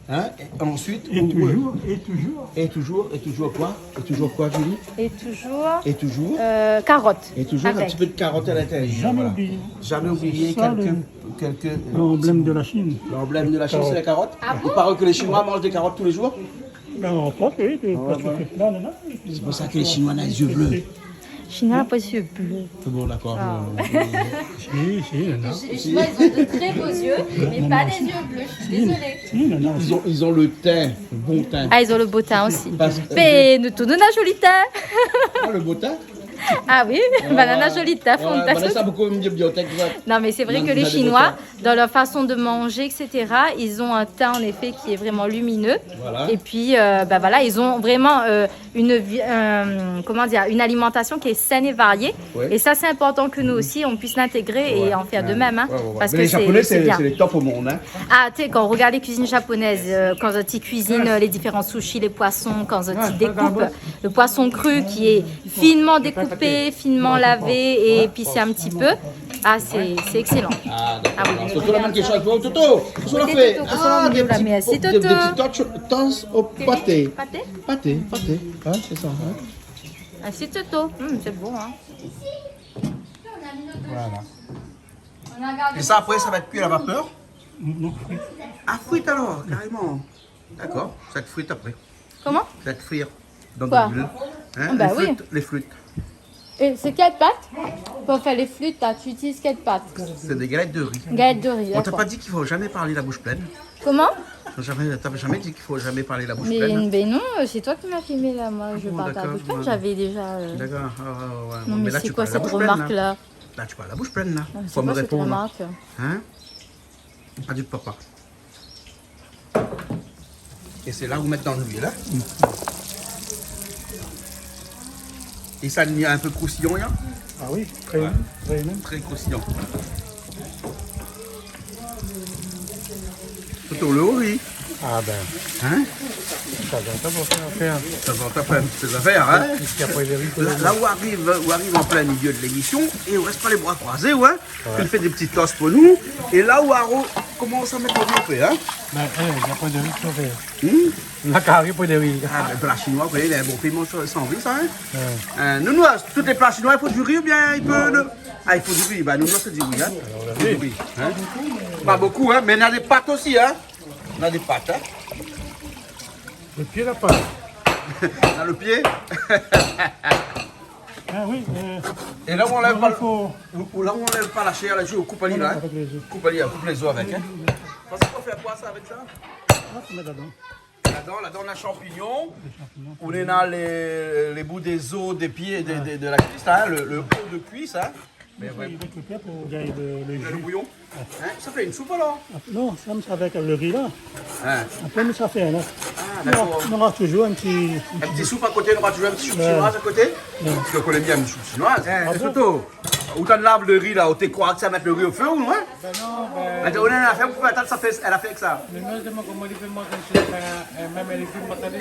hein ? Et ensuite, et on toujours, et toujours. Et toujours, et toujours quoi ? Et toujours quoi, Julie ? Et toujours, et toujours, euh, carottes. Et toujours un petit peu de carottes à l'intérieur, voilà. Jamais oublié. Jamais oublié. C'est ça, quelques, le, quelques, euh, l'emblème de la Chine. L'emblème de la Chine, c'est la carotte. Ah bon ? Il paraît que les Chinois mangent des carottes tous les jours. Ben, on croit que oui, que, parce que c'est plein de... C'est pour ça que les Chinois ont les yeux bleus. Chinois, pas yeux bleus. Bon, d'accord. Ah. Euh, si, si, non. Les Chinois, ils ont de très beaux yeux, mais pas des yeux bleus. Je suis désolée. Si, non, non. Ils ont, ils ont le teint, le bon teint. Ah, ils ont le beau teint aussi. Parce que... Mais nous, tout, nous, on a joli teint. Ah, le beau teint ? Ah oui, banane a joli teint, fond de teint. Voilà, ça, beaucoup aiment bien biotech, ouais. Non, mais c'est vrai que les Chinois, dans leur façon de manger, et cetera, ils ont un teint, en effet, qui est vraiment lumineux. Voilà. Et puis, euh, bah voilà, ils ont vraiment, euh, une vi-, euh, comment dire, une alimentation qui est saine et variée. Oui. Et ça, c'est important que nous aussi, on puisse l'intégrer et en faire de même, hein, parce que c'est, c'est bien. Mais les Japonais, c'est, c'est les top au monde, hein. Ah, tu sais, quand on regarde les cuisines japonaises, euh, quand ils cuisinent, euh, les différents sushis, les poissons, quand ils découpent le poisson cru qui est finement découpé, finement lavé et épicé un petit peu. Ah, c'est, c'est excellent. Ah, d'accord. Ah oui. Toto, la mèm késtion pou Toto. Kosa ou la fé ? Toto, kosa ou la fé la ? Ah, des petits, des petits tots-, tots au pâté. Pâté ? Pâté, pâté. Ouais, c'est ça, hein. Ah, c'est Toto. Hum, c'est bon, hein. Voilà. Et ça, après, ça va être cuit à la vapeur ? Non, frit. Ah, frit alors, carrément. D'accord, ça va être frit après. Comment ? Ça va être frit dans de l'huile. Hein, les flûtes, les flûtes. Et c'est quelle pâte ? Pour faire les flûtes, là, tu utilises quelle pâte ? C'est des galettes de riz. Galette de riz, d'accord. On t'a pas dit qu'il faut jamais parler la bouche pleine ? Comment ? Jamais, t'avais jamais dit qu'il faut jamais parler la bouche pleine, hein ? Mais, mais non, euh, c'est toi qui m'as filmé, là. Moi, je parle pas la bouche pleine, j'avais déjà, euh... Ah bon, d'accord, ouais. D'accord, ah, ouais, ouais. Non, mais là, tu parles la bouche pleine, là. Non, mais c'est quoi cette remarque, là ? Là, tu parles la bouche pleine, là. Non, mais c'est quoi cette remarque ? Faut me répondre. Hein ? Adieu, papa. Et c'est là où mettre dans l'huile, hein. Et ça, il y a un peu croustillant, là. Ah oui, très, très même. Très croustillant. Toto, le riz. Ah ben. Hein ? De temps en temps, faut faire affaire. De temps en temps, faut faire un petit peu d'affaire, hein. Et puis après, le riz, là, là où arrive, où arrive en plein milieu de l'émission, et on reste pas les bras croisés, ouais. Ouais. Il fait des petits toasts pour nous. Et là, Waro commence à mettre le riz au feu, hein. Ben, eh, y a pas de riz sur le feu. Hmm ? La carré, pas de riz. Ah, ben, plat chinois, vous voyez, il y a un bon piment sur, sans riz, ça, hein. Ouais. Euh, nous, nous, tous les plats chinois, il faut du riz ou bien il peut le... Ah, il faut du riz. Ben, nous, nous, c'est du riz, hein. Alors, le riz. Du riz, hein. Pas beaucoup, hein, mais on a des pâtes aussi, hein. On a des pâtes, hein. Le pied, la pâte. Dans le pied. Ah oui, euh, et là où on lève pas, faut, ou, ou là où on lève pas la chair, là, tu coupes ali, là, hein. Avec les os. Coupe ali, coupe les os avec, hein. Parce qu'on fait quoi, ça, avec ça ? Ah, faut mettre là-dedans. Là-dedans, là-dedans, on a champignons. Les champignons. On a les, les bouts des os, des pieds, des, des, de la cuisse, là, hein, le, le haut de cuisse, hein. Mais ouais. Il faut couper pour gagner le, le jus. Le bouillon. Hein, ça fait une soupe alors ? Non, sa, c'est avec le riz là. Hein. Après, mais ça fait, là. Ah, d'accord. Non, non, toujours un petit, un petit soupe à côté, on aura toujours un petit soupe chinoise à côté. Ouais. Parce qu'on connaît bien une soupe chinoise. Hein, ah bon ? Toto, ou t'as une lave de riz là, ou t'es quoi, que ça mette le riz au feu ou non, hein ? Ben non, ben... Ben, on a une affaire pour faire, ça fait, elle a fait avec ça. Mais moi, je demande comment il fait manger un, un, même un légume massalé.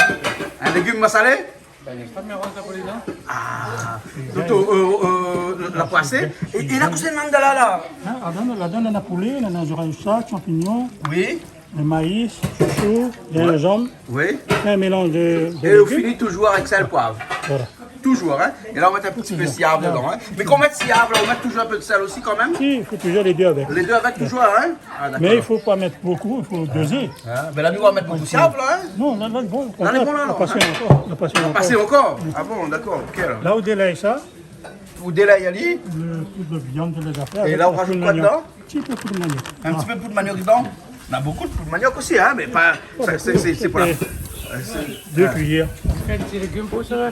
Un légume massalé ? Ben, lé pa mé rant sa pou li, non ? Ah, Toto, euh, euh, la poissée. Et, et la kosa néna la, la ? Hein, ladan, ladan, néna poulé, néna zoréy shat, shanpignon, oui, le maïs, chouchou, gingembre. Oui. Fé in mélanz de, de légim. Et on finit toujours avec sel, poivre. Voilà. Toujours, hein ? Et là, on met un petit peu de siav dedans, hein ? Mais quand on met siav, là, on met toujours un peu de sel aussi, quand même ? Si, il faut toujours les deux avec. Les deux avec, toujours, hein ? Ah, d'accord. Mais il faut pas mettre beaucoup, il faut doser. Ah, ben là, nous, on va mettre beaucoup de siav, là, hein ? Non, là, là, bon, là, on est bon, là, on a passé encore, on a passé encore. Ah bon, d'accord, ok, alors. Là, ou délay sa. Ou délay ali. Le, tout le viande, toutes les affaires. Et là, on rajoute quoi dedans ? Un petit peu de poudre manioc. Un petit peu de poudre manioc dedans ? On a beaucoup de poudre manioc aussi, hein, mais pas, ça, c'est, c'est, c'est pour la, euh, c'est, deux cuillères. Fé in ti légim pou sa.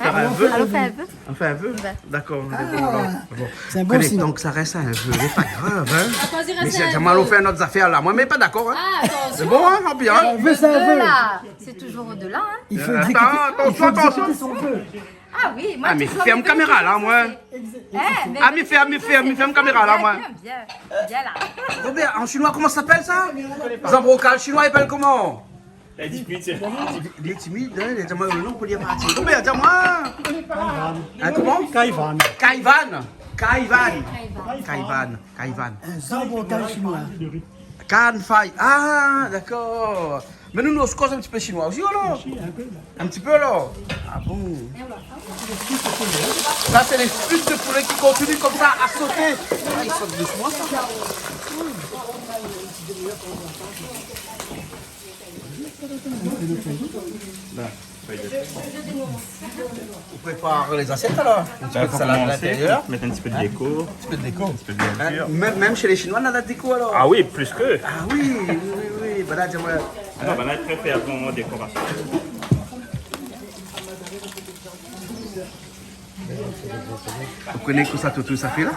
fé in vœu. Alon fé in vœu. Anfin, in vœu. Ouais. Dakor, bon, alor, bon. Sé in bon sign. Donk sa i rès in vœu, lé pa grav, in. Atansion, i rès in vœu. Mé sé, alon fé nout zafèr la. Moin, mé pa dakor, in. A, atansion. Sé bon, in, anpli, in. In vœu, sé in vœu. Sé touzour o-dela, in. I fo ékzékit, atansion, i fo ékzékit son vœu. A oui, moin, mé fèrm kaméra la, moin. Exa-, exa-, in, mé fèrm, mé fèrm, mé fèrm kaméra la, moin. Bien, bien, bien la. Robert, an shinoi, koman sa i apèl sa ? Zanbrokal shinoi, i apèl koman ? Lé timid, sé... Lé timid, in, lé timid, non, pou li parti. Robert, di amoin. In, koman ? Kaivan. Kaivan. Kaivan. Kaivan. Kaivan. In zanbrokal shinoi. Kan fai. A, dakor. Mé nou, nou koz in ti pé shinoi osi, alor ? Osi, in pé, la. In ti pé, alor ? A bon ? Sa, sé lé flit de poulé ki kontinié konmsa a soté. A, i sot dousman, sa. La. Ou prépar lé zasièt, alor ? Ou mèt in ti pé de déko. In ti pé de déko. In ti pé de verdure. Mèm, mèm shé lé Shinoi, na la déko, alor ? A oui, plis ke. A oui, oui, oui, oui. Bin la, di amoin. A non, bin la, i préfèr vréman dékorasion. Ou koné kosa Toto sa i fé la ?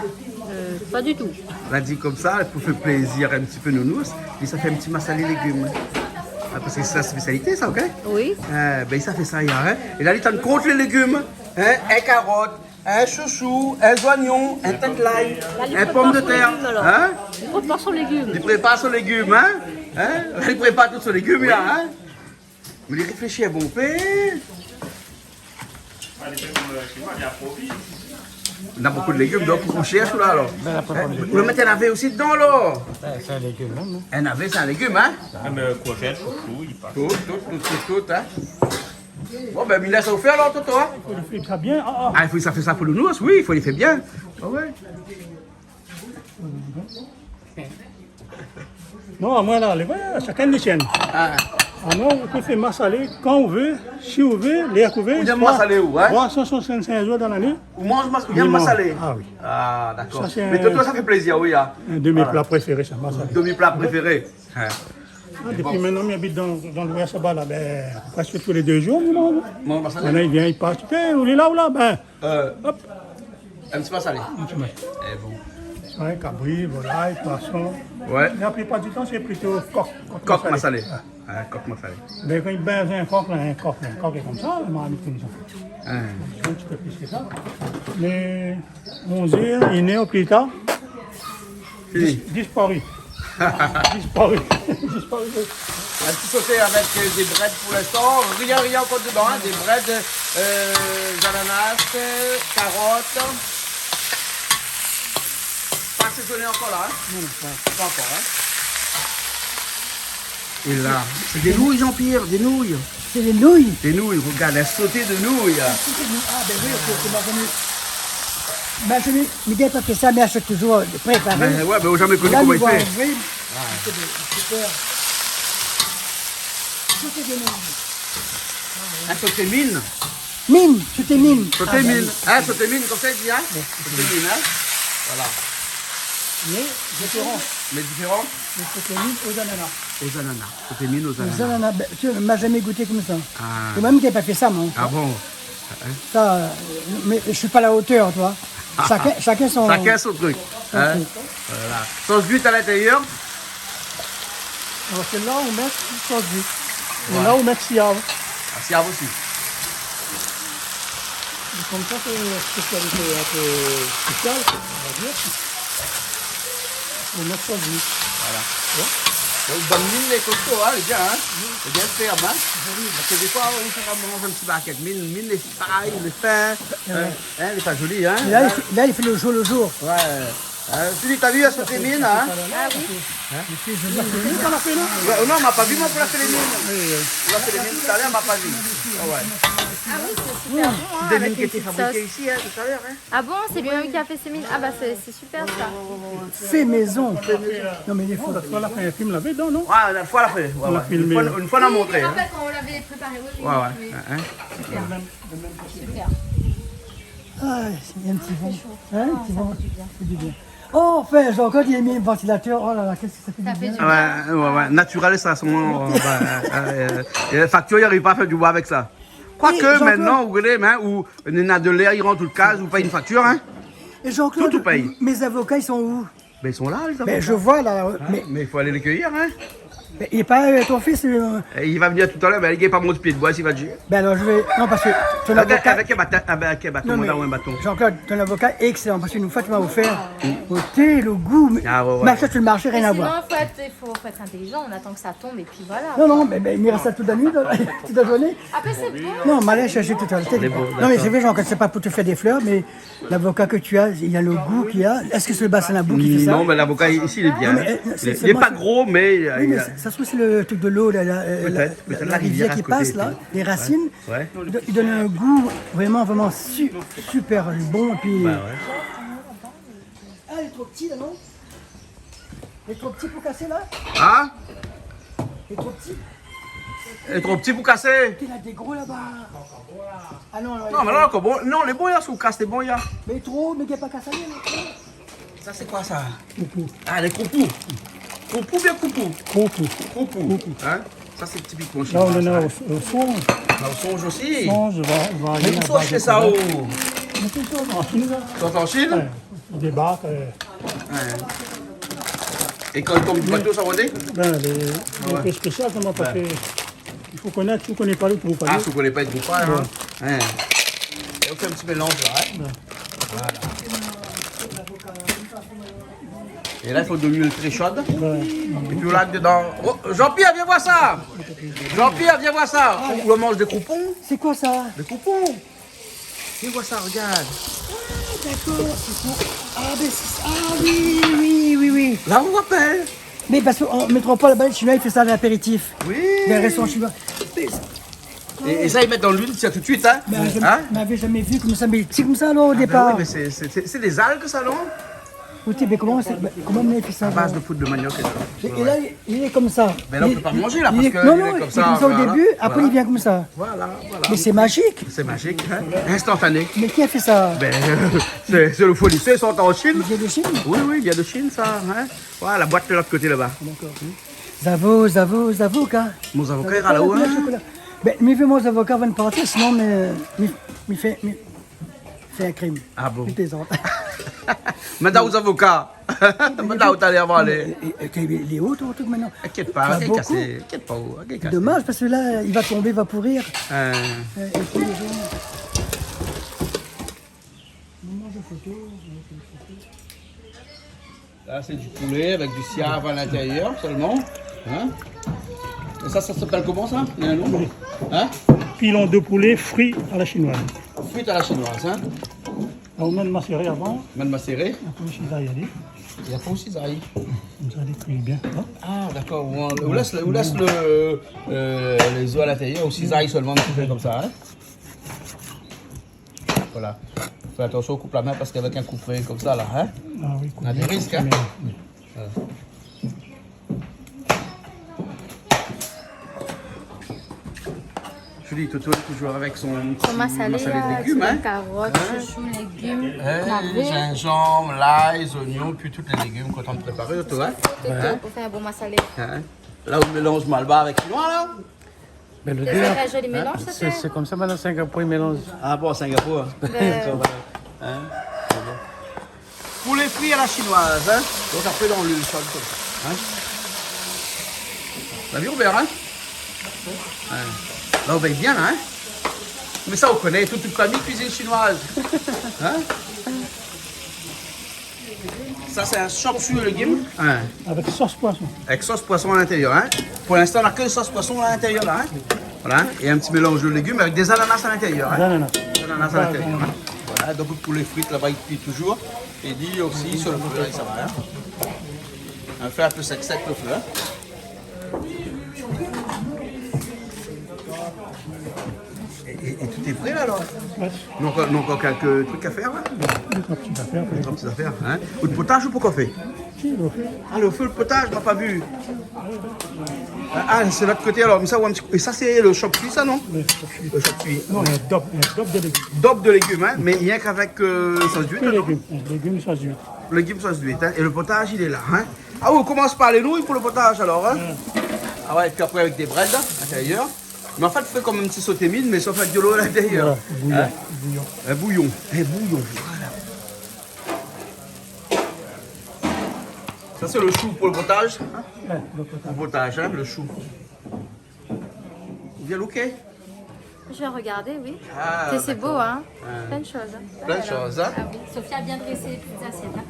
Eu, pa ditou. La di konmsa, pou fé plézir in ti pé Nounous, li sa fé in ti masalé légim. A, parske sé son spésialité, sa, OK ? Oui. Eu, bin, li sa fé sa, in. É la, li tann kont lé légim, in, in karot, in shoushou, in zoignon, in tèt lay, in pomdetèr, in ? Li prépar son légim, alor. Li prépar son légim, in ? In ? Li prépar tout son légim, la, in ? Mé li réfléshi in bonpé. Na bonpé de légim, donk ou shèrsh la, alor. Bin, apré, ou mèt in navé osi dedan, alor. Bin, sé in légim mèm, in. In navé, sé in légim, in. Mèm, eu, kourzèt, shoushou, i pas. Tout, tout, tout, tout, tout, in. Bon, bin, mi lès aou fé, alor, Toto, in. I fo li fé sa bien, a, a. A, i fo sa fé sa pou Nounous, oui, i fo li fé bien. A ouais. Non, amoin la, lé vré, shakinn li sienn. A. Amoin, ou pé fé masalé kan ou vé, si ou vé, lèr ou vé, ou yèm masalé, ou, in ? Troi san soisann-sink zour dan lané. Ou manz mas-, ou yèm masalé ? A oui. A, dakor. Sa, sé... Mé Toto, sa i fé plézir, oui, in. Voilà. In de mé pla préféré, sa, masalé. De mé pla préféré. In. A, dopi mintnan, mi abit dan, dan louès laba, la, bin, prèsk tou lé dé zour, mi manz. Manz masalé ? Mintnan, li vien, li pas, ou lé la, ou la, bin, eu, hop. In ti masalé. In ti masalé. É bon. Oué, kabri, volay, poison. Oué. Mé la plipar di tan, sé plito kok, kok masalé. Oué, kok masalé. Mé kan i bèz in kok, la, in kok, in kok lé konmsa, la marmit konmsa. In ti pé plis ke sa. Mé onz èr, inn èr pli tar, Fini. Dis-, disparu. Disparu. Disparu. In ti soté avèk, eu, dé brèd pou linstan. Rien, rien ankor dedan, in. Dé brèd, eu, zananas, eu, karot. Pa asézoné ankor la, in ? Non, non, pa. Pa ankor, in ? É la, sé dé nouy, Jean-Pierre, dé nouy. Sé dé nouy. Dé nouy, regard, in soté de nouy. In soté de nouy. A, bin oui, OK, OK, ma fami. Ma fami, mi gingn pa fé sa, mé mi ashèt touzour préparé. Mé oué, mé ou la zamé koni koman i fé. La, mi voi, oui. A. Sé bon, super. Soté de nouy. In soté mine. Mine, soté mine. Soté mine. A, ba oui. In, soté mine, konmsa i di, in ? Oué. Soté mine, in ? Voilà. Mais différent. Mais différent ? Une sauté mine aux ananas. Aux ananas. Sauté mine aux ananas. Aux ananas, ben, tu vois, ma zamé gouté konmsa. Ah. É moin mèm, mi la pa fé sa, moin. Ah bon ? Hein ? Ça, euh, mais je suis pas à la hauteur, tu vois. Chacun, chacun son, chacun son truc, son truc. Voilà. Sauce d'huître à l'intérieur. Alors, c'est là où on met une sauce d'huître. Et là, on met siav. Ah, siav aussi. Et comme ça, c'est une spécialité un peu spéciale, on va dire. On met sauce d'huître. Voilà. Ouais. Donk, bann mine lé kosto, hein, lé bien, hein. Lé bien ferm, hein. Oui. Parske défoi, ou sa manz in ti barkèt mine, mine lé fine, lé fin, hein, lé pa zoli, hein. Et là, il fait, là, il fait le jour le jour. Ouais. Hein, Julie, t'as vu, la sauté mine, hein ? Ah oui. Hein ? Mine, sa la fé, non ? Ouais, non, ma pa vi, moin, pou la fé lé mine. Pou la fé lé mine talèr, ma pa vi. Ah ouais. Ah oui, c'est super bon, hein, avec une petite sauce. Des mines qui étaient fabriquées ici, hein, tout à l'heure, hein. Ah bon, c'est lui-même qui a fait ses mines ? Ah bah, c'est, c'est super, ça. Fait maison. Non, mais il est fou. La foi, la fé in film lavé, non ? Ouais, la foi, la fé. Ouais, ouais. Une fois, une fois, on a montré, hein. Je me rappelle quand on l'avait préparé, oui, oui, oui. Ouais, ouais. Hein, hein. Super. Super. Ah, c'est un petit vent. Ah, il fait chaud. Hein, un petit vent. Ah, ça fait du bien. Ça fait du bien. Oh, enfin, j'ai encore dit, mis un ventilateur. Oh là là, qu'est-ce que ça fait du bien. Ça fait du bien. Ah ouais, ouais, ouais. Naturel, sa, an se moman, euh, bah, euh, euh, la facture, i ariv pa fé du boi avèk sa. Quoique, maintenant, ou koné, hein, ou néna de lèr, i rant tout kaz, ou pèy in facture, hein. Et Jean-Claude, tout, tout pèy. Mes avocats, ils sont où ? Ben, ils sont là, les avocats. Ben, je vois, là, mais il faut aller les cueillir, hein. Mais il est pas, euh, ton fils, euh. Et il va venir tout à l'heure, ben, il est pas mon pied de bois, s'il va dire. Ben, alors, je vais, non, parce que ton avocat, avec un bâton, avec un bâton, non, mais on a un bâton. Jean-Claude, ton avocat est excellent, parce qu'une fois, tu m'as offert, oh, t'es le goût, mais, ah, ouais, ouais, mais ça, tu le marché, rien à voir. Mais sinon, faut être, faut, faut être intelligent, on attend que ça tombe, et puis voilà, quoi. Non, non, mais, mais il reste ça toute la nuit, toute la journée. Après, c'est bon. Non, mais allez chercher tout à l'heure. C'est bon, non, mais d'accord. C'est vrai, Jean-Claude, c'est pas pour te faire des fleurs, mais l'avocat que tu as, il a le goût qu'il a. Est-ce que c'est le bassin Labou qui fait ça ? Non, mais l'avocat ici, il est bien. Non, mais, euh, c'est, il est pas gros, mais, euh, oui, mais ça, ça se trouve, c'est le truc de l'eau, la, la, euh, la, peut-être, peut-être la rivière qui passe, là, les racines. Ouais. Il do-, il donne un goût vraiment, vraiment su-, super bon, et puis. Bah ouais. Ah, il est trop petit, là, non ? Il est trop petit pour casser, là ? Hein ? Il est trop petit. Il est trop petit pour casser. Il y en a des gros là-bas. Ah non, non, non, mais là, encore bon. Non, les bons, il y a sous casse, les bons, il y a. Mais trop, mais il y a pas cassé, là. Ça, c'est quoi, ça ? Croupou. Ah, les croupous. Croupou bien croupou ? Croupou. Croupou. Croupou. Hein ? Ça, c'est typiquement chinois, ça. Là, on en a au, au songe. Là, au songe aussi. Songe, va, va. Mais où ça, chez ça, oh ? Mais c'est ça, en Chine, là. Ils sont en Chine ? Ouais. Ils débarquent, euh. Ouais. Et quand ils tombent du bateau, ça redé ? Ben, les, ah ouais, un peu spécial, comment, parce que il faut connaître, si on connaît pas le groupe, hein. Ah, si on connaît pas le groupe, hein. Ouais. Hein. Et on fait un petit mélange, là, hein. Ouais. Voilà. Et là, il faut de l'huile très chaude. Ouais. Et puis là, dedans. Oh, Jean-Pierre, viens voir ça. Jean-Pierre, viens voir ça. On mange des croupons. C'est quoi ça ? Des croupons. Viens voir ça, regarde. Ah, d'accord, c'est pour, ah, ben, c'est, ah, oui, oui, oui, oui. Là, on rappelle. Mais parce qu'en métropole, là-bas, les Chinois, ils font ça à l'apéritif. Oui. Dans les restaurants chinois. Mais ça, et, et ça, ils mettent dans l'huile, ça, tout de suite, hein. Hein ? Mais je n'avais jamais vu comme ça, mais c'est comme ça, alors, au départ. Ah, ben oui, mais c'est, c'est, c'est, c'est des algues, ça, non ? Écoutez, mais comment c'est, comment on a fait ça, là ? À base de poudre de manioc et tout. Et, et là, il, il est comme ça. Mais là, on peut pas manger, là, parce que il est comme ça, non, non, il est comme ça au début, après, il vient comme ça. Voilà, voilà. Mais c'est magique. C'est magique, hein ? Instantané. Mais qui a fait ça ? Ben, c'est, c'est le fournisseur, ils sont en Chine. Il vient de Chine ? Oui, oui, il vient de Chine, ça, hein ? Voilà, la boîte de l'autre côté, là-bas. D'accord. Zavo, zavo, zavoka. Mon zavoka, il est là-haut, hein ? Zavoka, chocolat. Ben, mi fé mon zavoka avan de partir, sinon, mi, mi, mi fé, mi, fé in krim. Ah bon ? Mi plézant. Madame zavoka. Madame, t'as l'air à aller. Et, et, et, il est haut, ton truc, maintenant. Inquiète pas, il est cassé. Inquiète pas, oh, il est cassé. Dommage, parce que là, il va tomber, il va pourrir. Euh. Euh, et puis, les gens. Maman, je photo, je photo. Là, c'est du poulet avec du siav à l'intérieur seulement. Hein ? Et ça, ça s'appelle comment, ça ? Il y a un nom ? Hein ? Pilon de poulet frit à la chinoise. Frit à la chinoise, hein ? Là, on met le macéré avant. Met le macéré. Après, on cisaille, allez. Et après, on cisaille. Comme ça, elle est cuite bien, hein ? Ah, d'accord. On, on laisse, on laisse le, euh, les os à l'intérieur, on cisaille seulement un petit peu comme ça, hein ? Voilà. Fais attention, coupe la main parce qu'avec un coupe-feuille comme ça, là, hein, ah oui, on a des risques, hein. Voilà. Toto lé toujour avèk son ti masalé, masalé de légim, in. Karot, shoushou, légim, navé, zinzanm, lay, zoignon, pi tout lé légim k'ou la préparé, Toto, in. Toto, pou fé in bon masalé. La ou mélanz malbar avèk shinoi la. Mé lo dé, sé in zoli mélanz, sé, sé konmsa, mintnan, Singapour i mélanz. A bon, Singapour. Dakor, voilà. Poulé fri a la shinoiz, in. Donk apré, dan lo sal konmsa, in. La vi, Robèr, in ? La ou vèy bien la, in. Mé sa ou koné, tout, tout famiy kuizine shinoiz. In ? Sa sé in shop shuey légim. In. Avèk sos poison. Avèk sos poison a l'intérieur, in. Pou linstan, na ke sos poison a l'intérieur la, in. Voilà, é in ti mélanz de légim avèk dé zananas a l'intérieur, in. Zananas. Zananas a l'intérieur, in. Voilà, donk poulé fri laba i kui toujour. É li osi, su lo fé la, sa va, in. In fé in pé sèk sèk lo fé, in. É, é, é tout lé pré la, alor ? Donk, donk, ankor kèk trik a fèr la ? Dé troi ti zafèr. Dé troi ti zafèr, in. Out potaz ou pankor fé ? Si, lo fé. A, lo fé, lo potaz, ma pa vi. A, sé lot koté alor. Mé sa, ou in ti kou. É sa, sé lo shop shuey sa, non ? Lo shop shuey. Lo shop shuey. Non, in dob, in dob de légim. Dob de légim, in, mé rienk avèk sos d'uit, non ? Légim, sos d'uit. Légim sos d'uit, in. É lo potaz, li lé la, in. A, ou komans par lé nouy pou lo potaz alor, in ? A oué, épi apré avèk dé brèd a l'intérieur. Mé an fèt, fé konm in ti soté mine, mé sof avèk dolo a l'intérieur. Voilà, bouyon, bouyon. In bouyon. In bouyon, voilà. Sa sé lo shou pou lo potaz, in ? Oué, lo potaz. Lo potaz, in, lo shou. Ou vien loké ? Je vais regarder, oui. A, dakor. C'est beau, hein ? Oué. Plein de choses, hein. Plein de choses, in ? Ah oui. Sophie a bien dressé les petites assiettes, hein.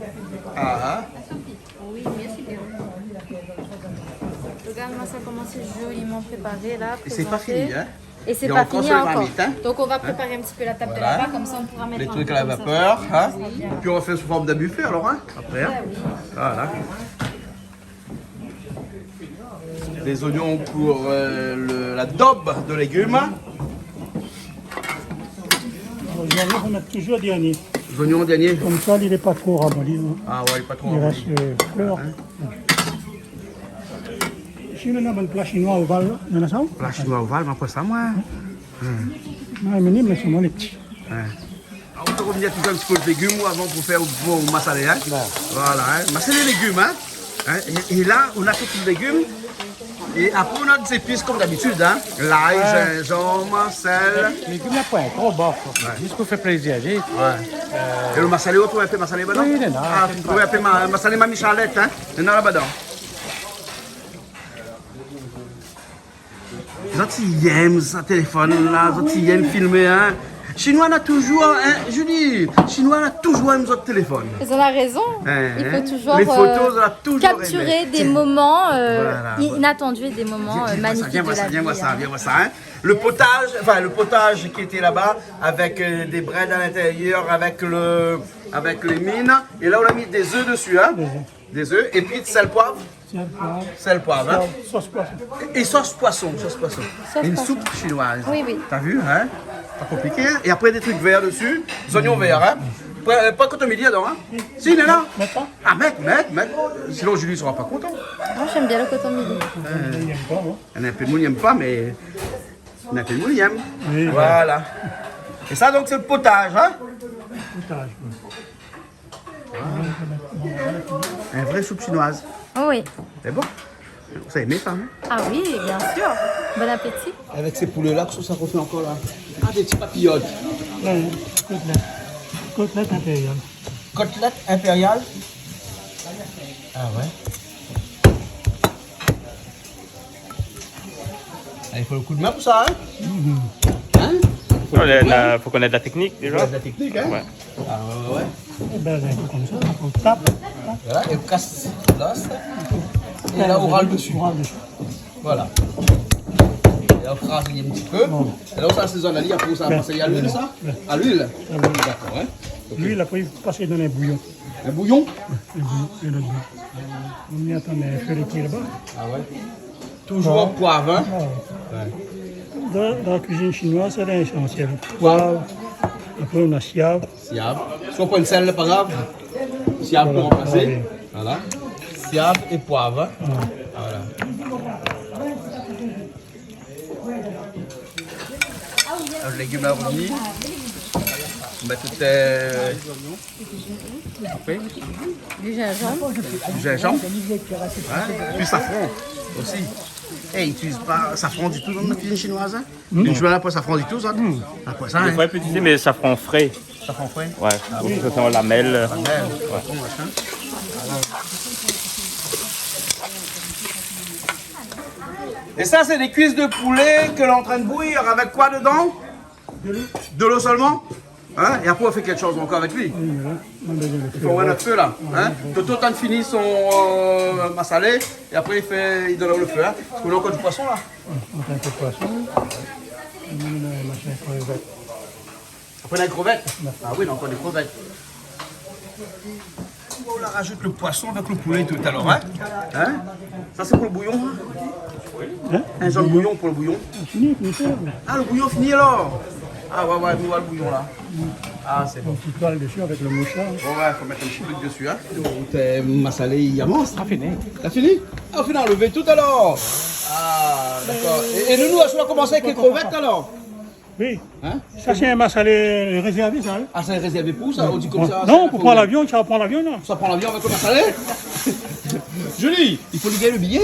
A, a. Sophie. Oui, merci bien. Regarde, moi, ça commence joliment préparé, là, présenté. É sé pa fini, in ? Et c'est pas fini encore. Donk, on va préparer un petit peu la table de là-bas, comme ça, on pourra mettre un peu comme ça. Voilà. Lé trik a la vapèr, in ? Oui. Pi ou fé sou form de bifé, alor, in ? Apré, in ? Ah oui. Voilà. Lé zoignon pou, euh, lo, la dob de légim. Lé zoignon, fo mèt toujour dernié. Zoignon dernié. Konmsa, li lé pa tro ramoli, in. A oué, li lé pa tro ramoli. Li rès, euh, flèr. A, in. Si nou néna bann pla shinoi oval la, néna sa, ou ? Pla shinoi oval, ma pa sa, moin. Non, mé ni, mé sé moin lé pti. Oué. Alor, ou revien toujour in ti pé de légim avan pou fé out bon masalé, in ? Oué. Voilà, in. Masalé légim, in ? In, é, é la, ou na tout légim. É apré, ou na dé zépis konm d'abitid, in ? Lay, zinzanm, sèl. Légim la poin tro bof. Oué. Zis pou fé plézir, zis. Oué. É lo masalé, ou trouv in pé masalé ladan ? Oui, néna. A, ou trouv in pé ma-, masalé Mami Charlette, in ? Néna laba dan. Zot i yèm sa téléfone la, zot i yèm filmé, in. Shinoi na toujour, in, Julie, Shinoi na toujour yèm zot téléfone. Ils ont la raison. In, in. Il faut toujours, euh, capturer des moments, euh, inattendus et des moments, euh, magnifiques de la vie, in. Lé foto, zot i yèm. Voilà, voilà. Vien voir sa, vien voir sa, vien voir sa, in. Le potage, enfin, le potage qui était là-bas, avec, euh, des brèdes à l'intérieur, avec le, avec les mines. Et là, on a mis des œufs dessus, hein. Des œufs. Des œufs, épi sèl, poiv. Sèl, poiv. Sèl, poiv, in. Sos, sos poison. É sos poison, sos poison. Sos poison. Une soupe chinoise. Oui, oui. T'as vu, in ? Pa konpliké, in ? É apré, dé trik vèr dési, zoignon vèr, in ? Pa, pa kotomili dedan, in ? Si, néna. Mèt pa. A, mèt, mèt, mèt. Sinon, Julie sera pas contente. Moi, j'aime bien le coton mili. Euh, néna in pé d'moun i yèm pa, mé néna in pé d'moun i yèm. Oui, voilà. É sa, donk, sé le potaj, in ? Potaj, oui. In vré soup shinoiz. Oui. Sé bon ? Sa i mèt pa, in ? Ah oui, bien sûr. Bon appétit. Avèk sé poulé la, kosa ou fé ankor la ? A, dé ti papiyot. Oui, kotlèt. Kotlèt inpérial. Kotlèt inpérial ? A oué. A, i fo le koudmin pou sa, in ? Mhm. In ? Fo le koudmin. Fo konèt la teknik, déza. Fo konèt la teknik, in ? Oué. A, oué, oué. Ébin, in pé konmsa, ou tap. Voilà, é ou kas la, sa. É la, ou ral dési. Ou ral dési. Voilà. É ou kraz in ti pé. Bon. É la, ou sa asézone ali, apré, ou sa pas ali a luil, sa ? Oué. A luil ? A luil. Dakor, in ? OK. Luil, apré, i pas dan in bouyon. In bouyon ? In bouyon, in ot bouyon. Ou atann, euh, fé le kui laba. A oué. Toujour poiv, in ? A oué. Oué. Dan, dan la kuizine shinoiz, sé lésansièl. Poiv. Apré, ou na siav. Siav. Si ou pran sèl, pa grav. Siav pou ranplasé. Voilà. Voilà. Siav é poiv, in ? Oué. Voilà. Voilà. Légim la revni. Mèt tout, euh, apré, du zinzanm. Du zinzanm. Hein ? Pi safran osi. Eh, i itiliz pa safran ditou dan la kuizine shinoiz, hein ? Non. Kuizine shinoiz, la pa safran ditou, sa. Hmm. La pa sa, hein. Défoi i pé itiliz, mé safran fré. Safran fré ? Ouais, ah oui, sa sé an lamèl. Lamèl. Ouais. Bon, machin. Voilà. Et ça, c'est des cuisses de poulet que l'on est en train de bouillir. Avec quoi dedans ? De l'eau. De l'eau seulement ? Hein ? Et après, on fait quelque chose encore avec lui. Oui, voilà. On a besoin de feu. Il faut avoir notre feu, là. Hein ? Toto, tann fini son, euh, massalé, et après, il fait, il donne le feu, hein. Parce qu'on a encore du poisson, là. On fait un peu de poisson. On a un machin, crevette. Après, la crevette ? Ouais. Ah oui, on a encore des crevettes. On rajoute le poisson avec le poulet tout à l'heure, hein ? Hein ? Ça, c'est pour le bouillon, hein ? Hein ? Un genre de bouillon pour le bouillon. Fini, fini, fini. Ah, le bouillon fini alors ? Ah ouais, ouais, nous, voilà le bouillon là. Ah, c'est bon. Une petite toile dessus avec le mousse là. Ouais, ouais, faut mettre un petit truc dessus, hein. Ton, euh, massalé, il avance. Ah, fini. T'as fini ? Ah, on finit à lever tout alors. Ah, d'accord. Et, et nous, nous, on va commencer avec les crevettes alors. Oui. Hein ? Sa sé in massalé rézèrvé, sa, hein ? Ah, sé rézèrvé pou sa, ou di konmsa, non, pou pran lavion, sa pran lavion, non ? Sa pran lavion avèk lo massalé ? Julie, i fo li gingn lo biyé.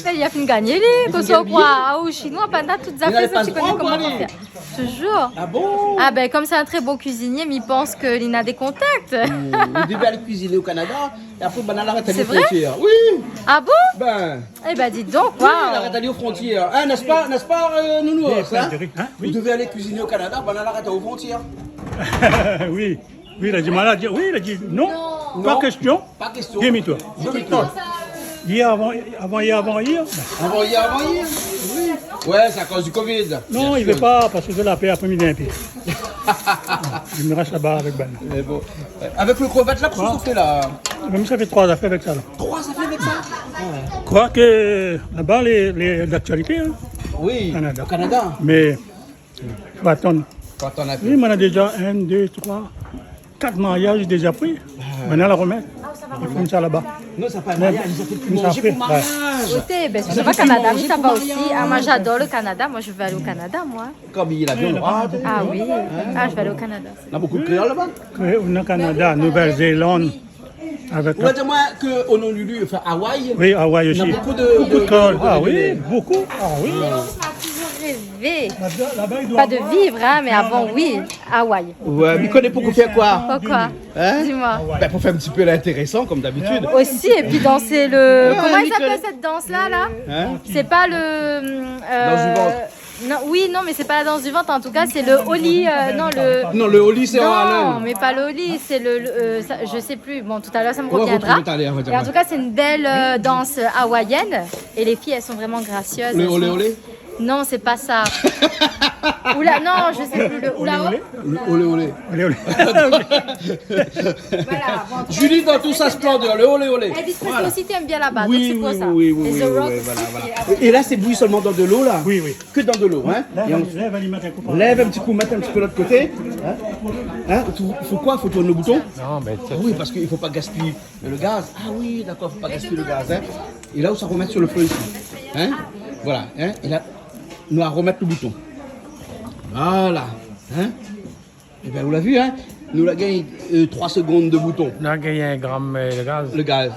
Mé li la fine gingné, li, ke soi o koi, a, o shinoi, pandan tout zafèr, sa, ti koné koman fé. Toujours. Ah bon ? Ah ben, comme c'est un très bon cuisinier, mi pans ke li na dé kontak. Hmm, li devé alé kuiziné o Kanada, é apré, banna la arèt ali o frontièr. C'est vrai ? Oui. Ah bon ? Ben. Eh ben, dis donc, waouh. Oui, la arèt ali o frontièr. Hein, n'est-ce pas, n'est-ce pas, euh, Nounours, hein ? Hein ? Vous devez aller cuisiner au Canada, banna la arèt o frontièr. Oui. Oui, li la di, moin la di, oui, li la di, non, pa késtion. Non. Pa késtion. Demi-tour. Demi-tour. Yèr, avan, avan yèr, avan yèr. Avan yèr, avan yèr. Oui. Ouais, c'est à cause du covid. Non, bien sûr. Li vé pa, parske la pèr apré midi in pié. Li rès laba avèk bann. Mé bon. Avèk lo krevèt la, kosa ou fé la ? Mèm sa fé troi zafèr avèk sa la. Troi zafèr avèk sa ? Kroi ke laba lé, lé d'aktualité, hein. Oui, Canada. Au Canada. Mé fo atann. Fo atann in pé. Oui, moin na déza inn, dé, troi, kat mariaz déza pri. Ah. Banna la romèt. Li fé sa laba. Non, sa pa mariaz, sa fé manzé pou mariaz. Oté, ben, sa pa Canada, mé sa va osi. Ah, moi, j'adore le Canada. Moi, je veux aller au Canada, moi. Kom li la vi, ah oui. Ah, je vais aller au Canada. Na bonpé kréol laba ? Oui, na Canada, Nouvelle-Zélande. Avèk... Ou la di amoin ke Honolulu, enfin Hawaï, oui, Hawaï osi. Na bonpé de, bonpé de kréol. Ah oui, bonpé. Ah oui. Laba, laba, i doi avoir... Pas de vivre, hein, mais avant, oui, Hawaï. Ouais, mé koné pou fé koi ? Pourquoi ? Hein ? Dis-moi. Ben, pou fé in ti pé l'intérésan, comme d'habitude. Aussi, et puis danser le, comment il s'appelle cette danse-là, là ? Hein ? C'est pas le, euh, Danse du ventre. Non, oui, non, mais c'est pas la danse du ventre, en tout cas, c'est le holi, euh, non, le... Non, le holi, c'est en Inde. Non, mais pas le holi, c'est le, le, euh, ça, je sais plus. Bon, tout à l'heure, ça me reviendra. On va retrouver tout à l'heure, on va dire. Et en tout cas, c'est une belle, euh, danse hawaïenne. Et les filles, elles sont vraiment gracieuses, elles sont... Le olé olé ? Non, c'est pas ça. Oula, non, je sais plus, le hula hoop. Le olé olé. Olé olé. Voilà, bon, en tout cas, Julie dans toute sa splendeur, le olé olé. Elvis Presley aussi, t'aimes bien là-bas, donc c'est pour ça. Oui, oui, oui, oui, oui, voilà, voilà. Et The Rock aussi, et après... Et là, c'est bouilli seulement dans de l'eau, là ? Oui, oui. Que dans de l'eau, hein. Lèv ali, lèv ali, mèt in kou par la. Lèv in ti kou, mèt in ti pé lot koté. Hein ? Hein ? Fo, fo koi ? Fo tourn lo bouton ? Non, mé... Ah oui, parske i fo pa gaspiy lo gaz. Ah oui, dakor, fo pa gaspiy lo gaz, hein. É la, ou sa romèt su lo fé isi. Hein ? Voilà, hein. É la, nou sa romèt lo bouton. Voilà, hein. Ében, ou la vi, hein ? Nou la gingn, euh, troi segonn de bouton. Nou la gingn in gram, euh, de gaz. Le gaz.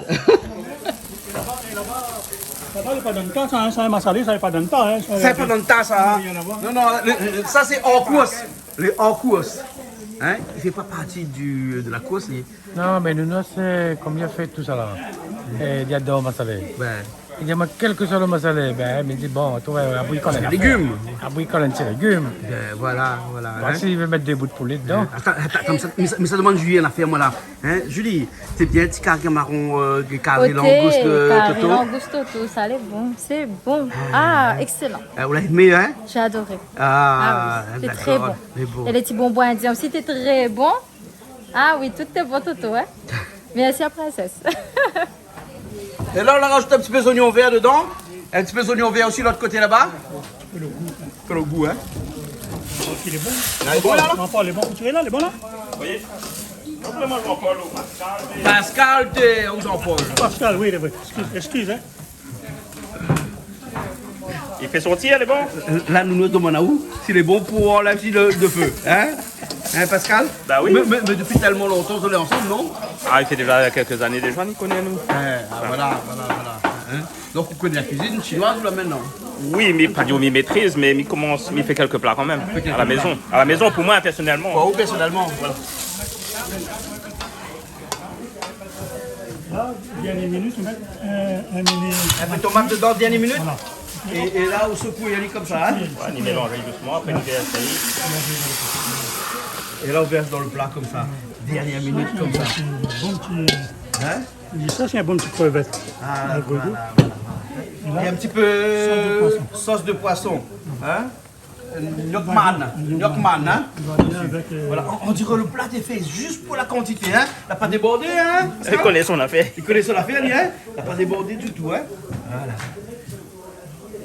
Sa va, lé pa dan le ta, sa, hein, sa, masalé, sa lé pa dan le ta, hein, sa, sa lé pa dan le ta, sa, hein. Rien à voir. Non, non, le, le, sa, sé an kours. Lé an kours. Hein ? I fé pa parti du, de la kours, li. Non, mé nou, nou, sé kom li la fé tout sa la. É li ador masalé. Ouais. Li di amoin, kèl ke soi lo masalé, ben, mi di, bon, ou trouv, abri kol in afèr. Légim. Abri kol in ti légim. Ben, voilà, voilà, hein. Bon, si li vé mèt dé bout poulé dedan. Atann, atann, atann, mé sa, mé sa, mé sa domann Julie in afèr, moin, la. Hein, Julie, sé bien, ti kari maron, euh, kari langous, euh, Toto. Oté, kari langous Toto, sa lé bon, sé bon. Ah, excellent. Euh, ou la èmé, hein ? J'ai adoré. Ah, oui, d'accord. C'était très bon. Lé bon. É lé ti bonbon indien osi, té tré bon. Ah oui, tout est bon, Toto, hein. Merci, la princesse. É la, ou la rajout in ti pé zoignon vèr dedan. In ti pé zoignon vèr osi, lot koté laba. Pou lo gou, hein. Lé bon. La, lé bon, la, la. Jean-Paul, lé bon, ou la, lé bon, la ? Oui. Pascal, té, ou Jean-Paul ? Pascal, oui, lé vré. Excuse, excuse, hein. Li fé son tir, lé bon. La, nou, nou domann aou. Il est bon pour enlever le, le feu, hein ? Hein, Pascal ? Bah oui. Mais, mais, mais depuis tellement longtemps, on est ensemble, non ? Ah, il fait déjà quelques années déjà, on connaît, nous. Eh, ah, voilà, voilà, voilà. Hein ? Donc, vous connaissez la cuisine chinoise, là, maintenant ? Oui, mais pas du tout, mi maîtrise, mais mi commence, mi fé quelques plats quand même. Quelques plats. À la maison. À la maison, pour moi, personnellement. Pour vous, personnellement, voilà. La, dernié minit, ou mèt in, in mini. In pé tomat dedan, dernié minit. Voilà. É, é la, ou sekoué ali konmsa, in ? Oui, sekoué. Ouais, ni mélanz dousman, apré ni vèrs ali. É la, ou vèrs dan le pla konmsa. Dernié minit konmsa. Sé in bon ti... In ? Oui, sa, sé in bon ti krevèt. Ah, voilà, voilà, voilà. É la, é in ti pé sos de poisson. Sos de poisson, in ? Euh, gnocchi man, gnocchi man, in ? Voilà, bien avèk, euh, voilà, on, on dirait le plat est fait juste pour la quantité, in ? La pa débordé, in ? Li koné son afèr. Li koné son afèr, li, in ? La pa débordé du tout, in ? Voilà.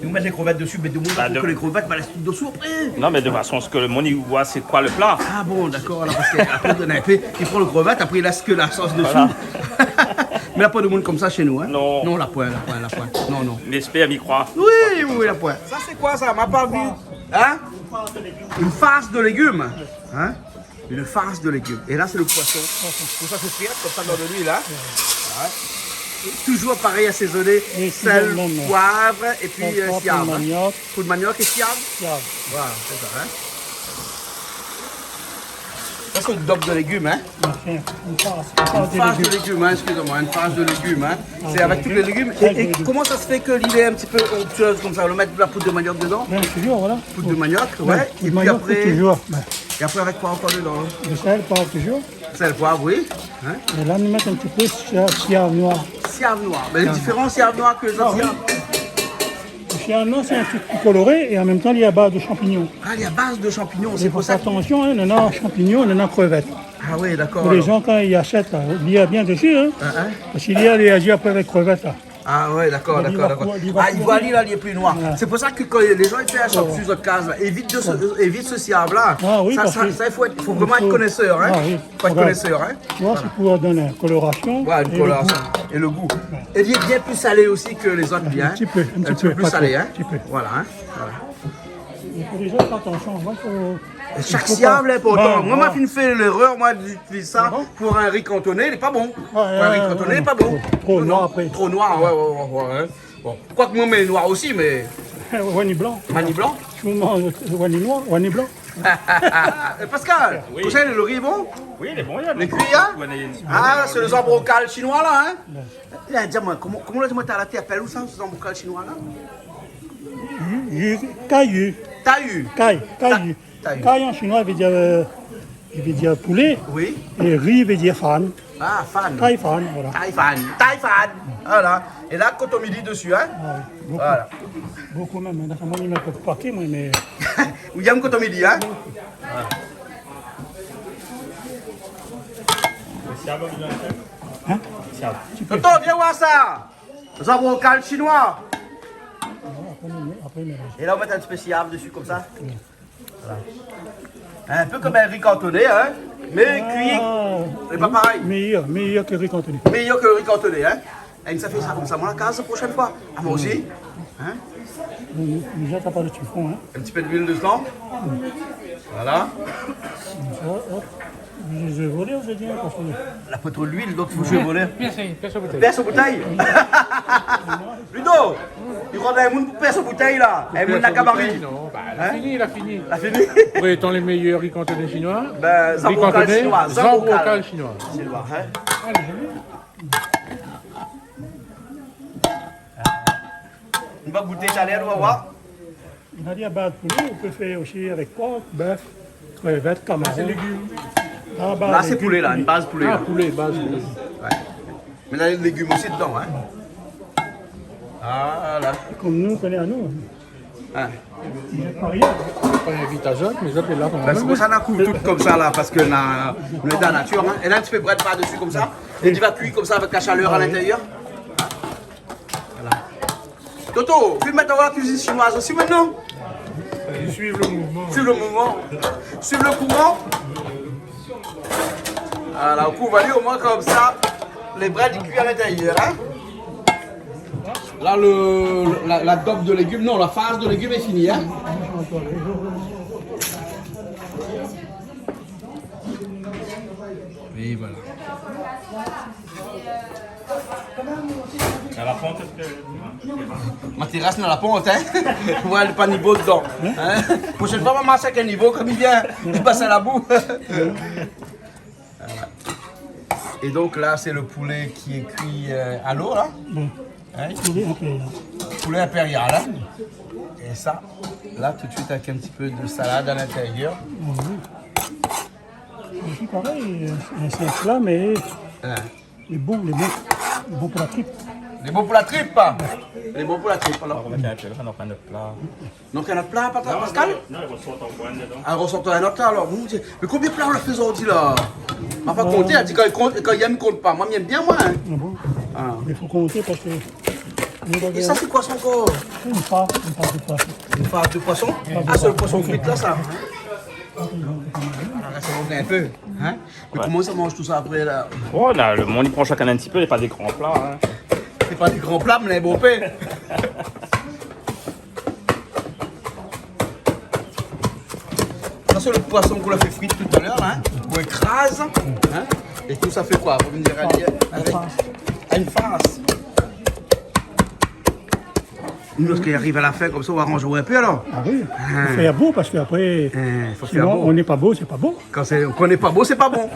É ou mèt lé krevèt desi, mé demoun... Bah, pou de- ke lé krevèt va rès desi apré. Non, mé de fason, sak le moun i voi, sé koi le pla. Ah bon, dakor, la, parske apré, ou done in pé, li pran le krevèt, apré, li lès ke la sos desi. Voilà. Mé la poin demoun konmsa shé nou, in ? Non. Non, la poin, la poin, la poin. Non, non. Mi éspèr, mi kroi. Oui, oui, la poin. Sa, sé koi sa ? Ma pa vi. In ? Une farce de légumes. In ? Une farce de légumes. É la, sé le poisson. Poisson. Pou sa, sé fri, konmsa, dan de luil, in. Ouais. É toujours pareil, assézoné, sèl, poiv, épi, euh, siav, in. Sèl, poiv, poud maniok. Poud maniok é siav. Siav. Voilà, sé sa, in. Sa, sé in dop de légumes, in. Une farce, une farce de légumes. Une farce de légumes, in, excusez-moi, une farce de légumes, in. Ah, sé avèk tout lé légim. Avèk tout lé légim. É, é koman sa se fé ke li lé in ti pé onctueuse konmsa ? Ou mèt la poud maniok dedan ? Bien sûr, voilà. Poud maniok, ouais. Poud maniok, sé toujours, ouais. É apré, avèk koi ankor dedan, in ? Le sèl, poiv, toujours. Sèl, poiv, oui. In ? É la, nou mèt in ti pé siav, siav noir. Siav noir. Mé lé diféran, siav noir, ke lé zot siav. Ah oui. Le siav noir, sé in ti pé pli koloré é an mèm tan, li lé a baz de shanpignon. Ah, li lé a baz de shanpignon, sé pou sa. Fo fé atansion, in, néna shanpignon, néna krevèt. Ah oui, dakor, alor. Lé jan, kan i ashèt, la, li lé bien dési, in. In, in. Parske li lé alèrji apré avèk krevèt, la. Ah ouais, dakor, dakor, dakor. Li va kour, li va kour. Ah, i voi, li, la, li lé pli noir. Ouais. Sé pou sa ke kan lé jan i fé ashèt su zot kaz, la, évit de se, évit se siav la. Ah oui, sa, parske sa, sa, i fo èt, fo vréman èt konéssèr, in. Ah oui. Fo èt konéssèr, in. Voilà. Sé pou done in kolorasion. Ouais, in kolorasion. É le gou. É le gou. Ouais. É li lé bien pli salé osi ke lé zot, in. In ti pé, in ti pé, pa tro. In ti pé pli salé, in. In ti pé. Voilà, in. Voilà. I fo déza fé atansion. Moin, fo, i fo pa. Shak siav lé inportan. Moin, moin la fine fé lérèr, moin, d'utiliz sa pou in ri kantoné, lé pa bon. Pou in ri kantoné, lé pa bon. Ah, ouais, ouais, non, non. Tro noir apré. Tro noir, ouais, ouais, ouais, ouais, in. Bon, koi ke moin, mi mèt noir osi, mé... Ouais, ni blan. Ni blan. Ou manz, ouais, ni noir, ouais, ni blan. Eh, Pascal, oui. Ou sa, le ri lé bon ? Oui, lé bon, lé bon. Lé kui, in ? Ouais, lé... Ah, sé le zanbrokal shinoi, la, in ? Ouais. La, di amoin, koman, koman la, di amoin, ta la, té apèl ou sa, se zanbrokal shinoi la ? Yu, yu, kayu. Tayu. Kay, kayu. Ta-, tayu. Kay an shinoi, i vé dir, euh, i vé dir poulé. Oui. É ri, i vé dir fan. Ah, fan. Kay fan, voilà. Kay fan. Kay fan. Voilà. É la, koton mili dési, in ? Ah oui, bokou. Voilà. Bokou mèm, in. Moin, mi mèt pa paké, moin, mé... Ou yèm koton mili, in ? Bokou. Voilà. In ? Tonton, vien voir sa. Zanbrokal shinoi. Apré, nou, apré, nou mélanz. É la, ou mèt in ti pé siav dési, konmsa. Oui. Voilà. In pé konm in ri kantoné, in. Mé kui, sé pa parèy. Méyèr, méyèr ke ri kantoné. Méyèr ke ri kantoné, in. É sa fé sa konmsa, moin, la kaz, la proshèn foi. Ah, moin osi. In ? Nou, nou, nou zèt pa le shifon, in. In ti pé d'luil dedan. Voilà. Konmsa, hop. Zot i vé volé, zot i vé dir, parske... La pa tro luil, donk fo zot i vé volé. Pèrs, pèrs son boutèy. Pèrs son boutèy. Ludo, i rod in moun pou pèrs son boutèy, la. Pou pèrs son boutèy, non. In moun la gabari. Bah, la fini, la fini. La fini. Pou étan lé méyèr ri kantoné shinoi. Bin, ri kantoné, zanbrokal shinoi, zanbrokal shinoi. Shinoi, in. Alé, alé. Nou va gouté talèr, nou va voir. Nou la di a baz poulé, ou pé fé osi avèk pork, bèf, krevèt, kamaron. Sa, sé légim. La, sé poulé, la, in baz poulé, la. Ah, poulé, baz poulé. Ouais. Mé na lé légim osi dedan, in. Ah, la. Konm nou, koné anou. In. Nou lé pa rien. Pa invit azot, mé zot lé la kanmèm. Bin, sé pou sa nou la kouv tout konmsa, la, parske nou lé dan la natir, in. É la, in ti pé brèd par dési konmsa. É li va kui konmsa avèk la shalèr a lintérièr. Voilà. Toto, ou fine mèt aou la kuizine shinoiz osi mintnan ? Suiv le mouvman. Suiv le mouvman. Suiv le kouran. Voilà, ou kouv ali, omoin konmsa, lé brèd i kui a lintérièr, in ? La, le, la, la dop de légim, non, la farce de légim lé fini, in ? É voilà. Na la pant, èske... Ma téras na la pant, in. Oué, lé pa nivo dedan. In ? Proshèn foi, ma marsh avèk in nivo, konm i vien, i pas a la bou. Voilà. É donk la, sé le poulé ki lé kui, eu, a lo, la. Bon. In ? Poulé inpérial. Poulé inpérial, in ? É sa, la, tout de suit, avèk in ti pé de salad a l'intérieur. Oui. Osi parèy, eu, in sinp pla, mé... In. Lé bon, lé bon. Lé bon pou la trip. Lé bon pou la trip, in. Lé bon pou la trip, alor. Nou va mèt in pé, sa, nou va pran nout pla. Donk, in ot pla, Pat-, Pascal ? Non, non, i rosort ankor inn dedan. A, i rosort in ot la, alor. Mon Dié. Mé konbien pla ou la fé zordi, la ? Ma pa konté, èl la di kan i kont, kan i yèm, i kont pa. Moin, mi yèm bien, moin, in. A bon ? A. Mé fo konté parske nou... É sa, sé koi sa ankor ? In fars, in fars de poisson. In fars de poisson ? A, sé le poisson kui la, sa, in ? A, la, sa i mank in pé, in ? Mé koman sa i manz tout sa apré, la ? Oh, la, le moun i pran shakinn in ti pé, lé pa dé gran pla, in. Sé pa dé gran pla, mé lé bon pé. Sa, sé le poisson k'ou la fé frir talèr, la, in. Ou ékraz, in. É tout sa i fé koi ? Pou vni dir, avèk in fars. Nou, lorsk i ariv a la fin, konmsa, ou aranz in pé, alor. A oui, fo fé bo, parske apré, sinon, lé pa bo, sé pa bo. Kan sé, kan lé pa bo, sé pa bon.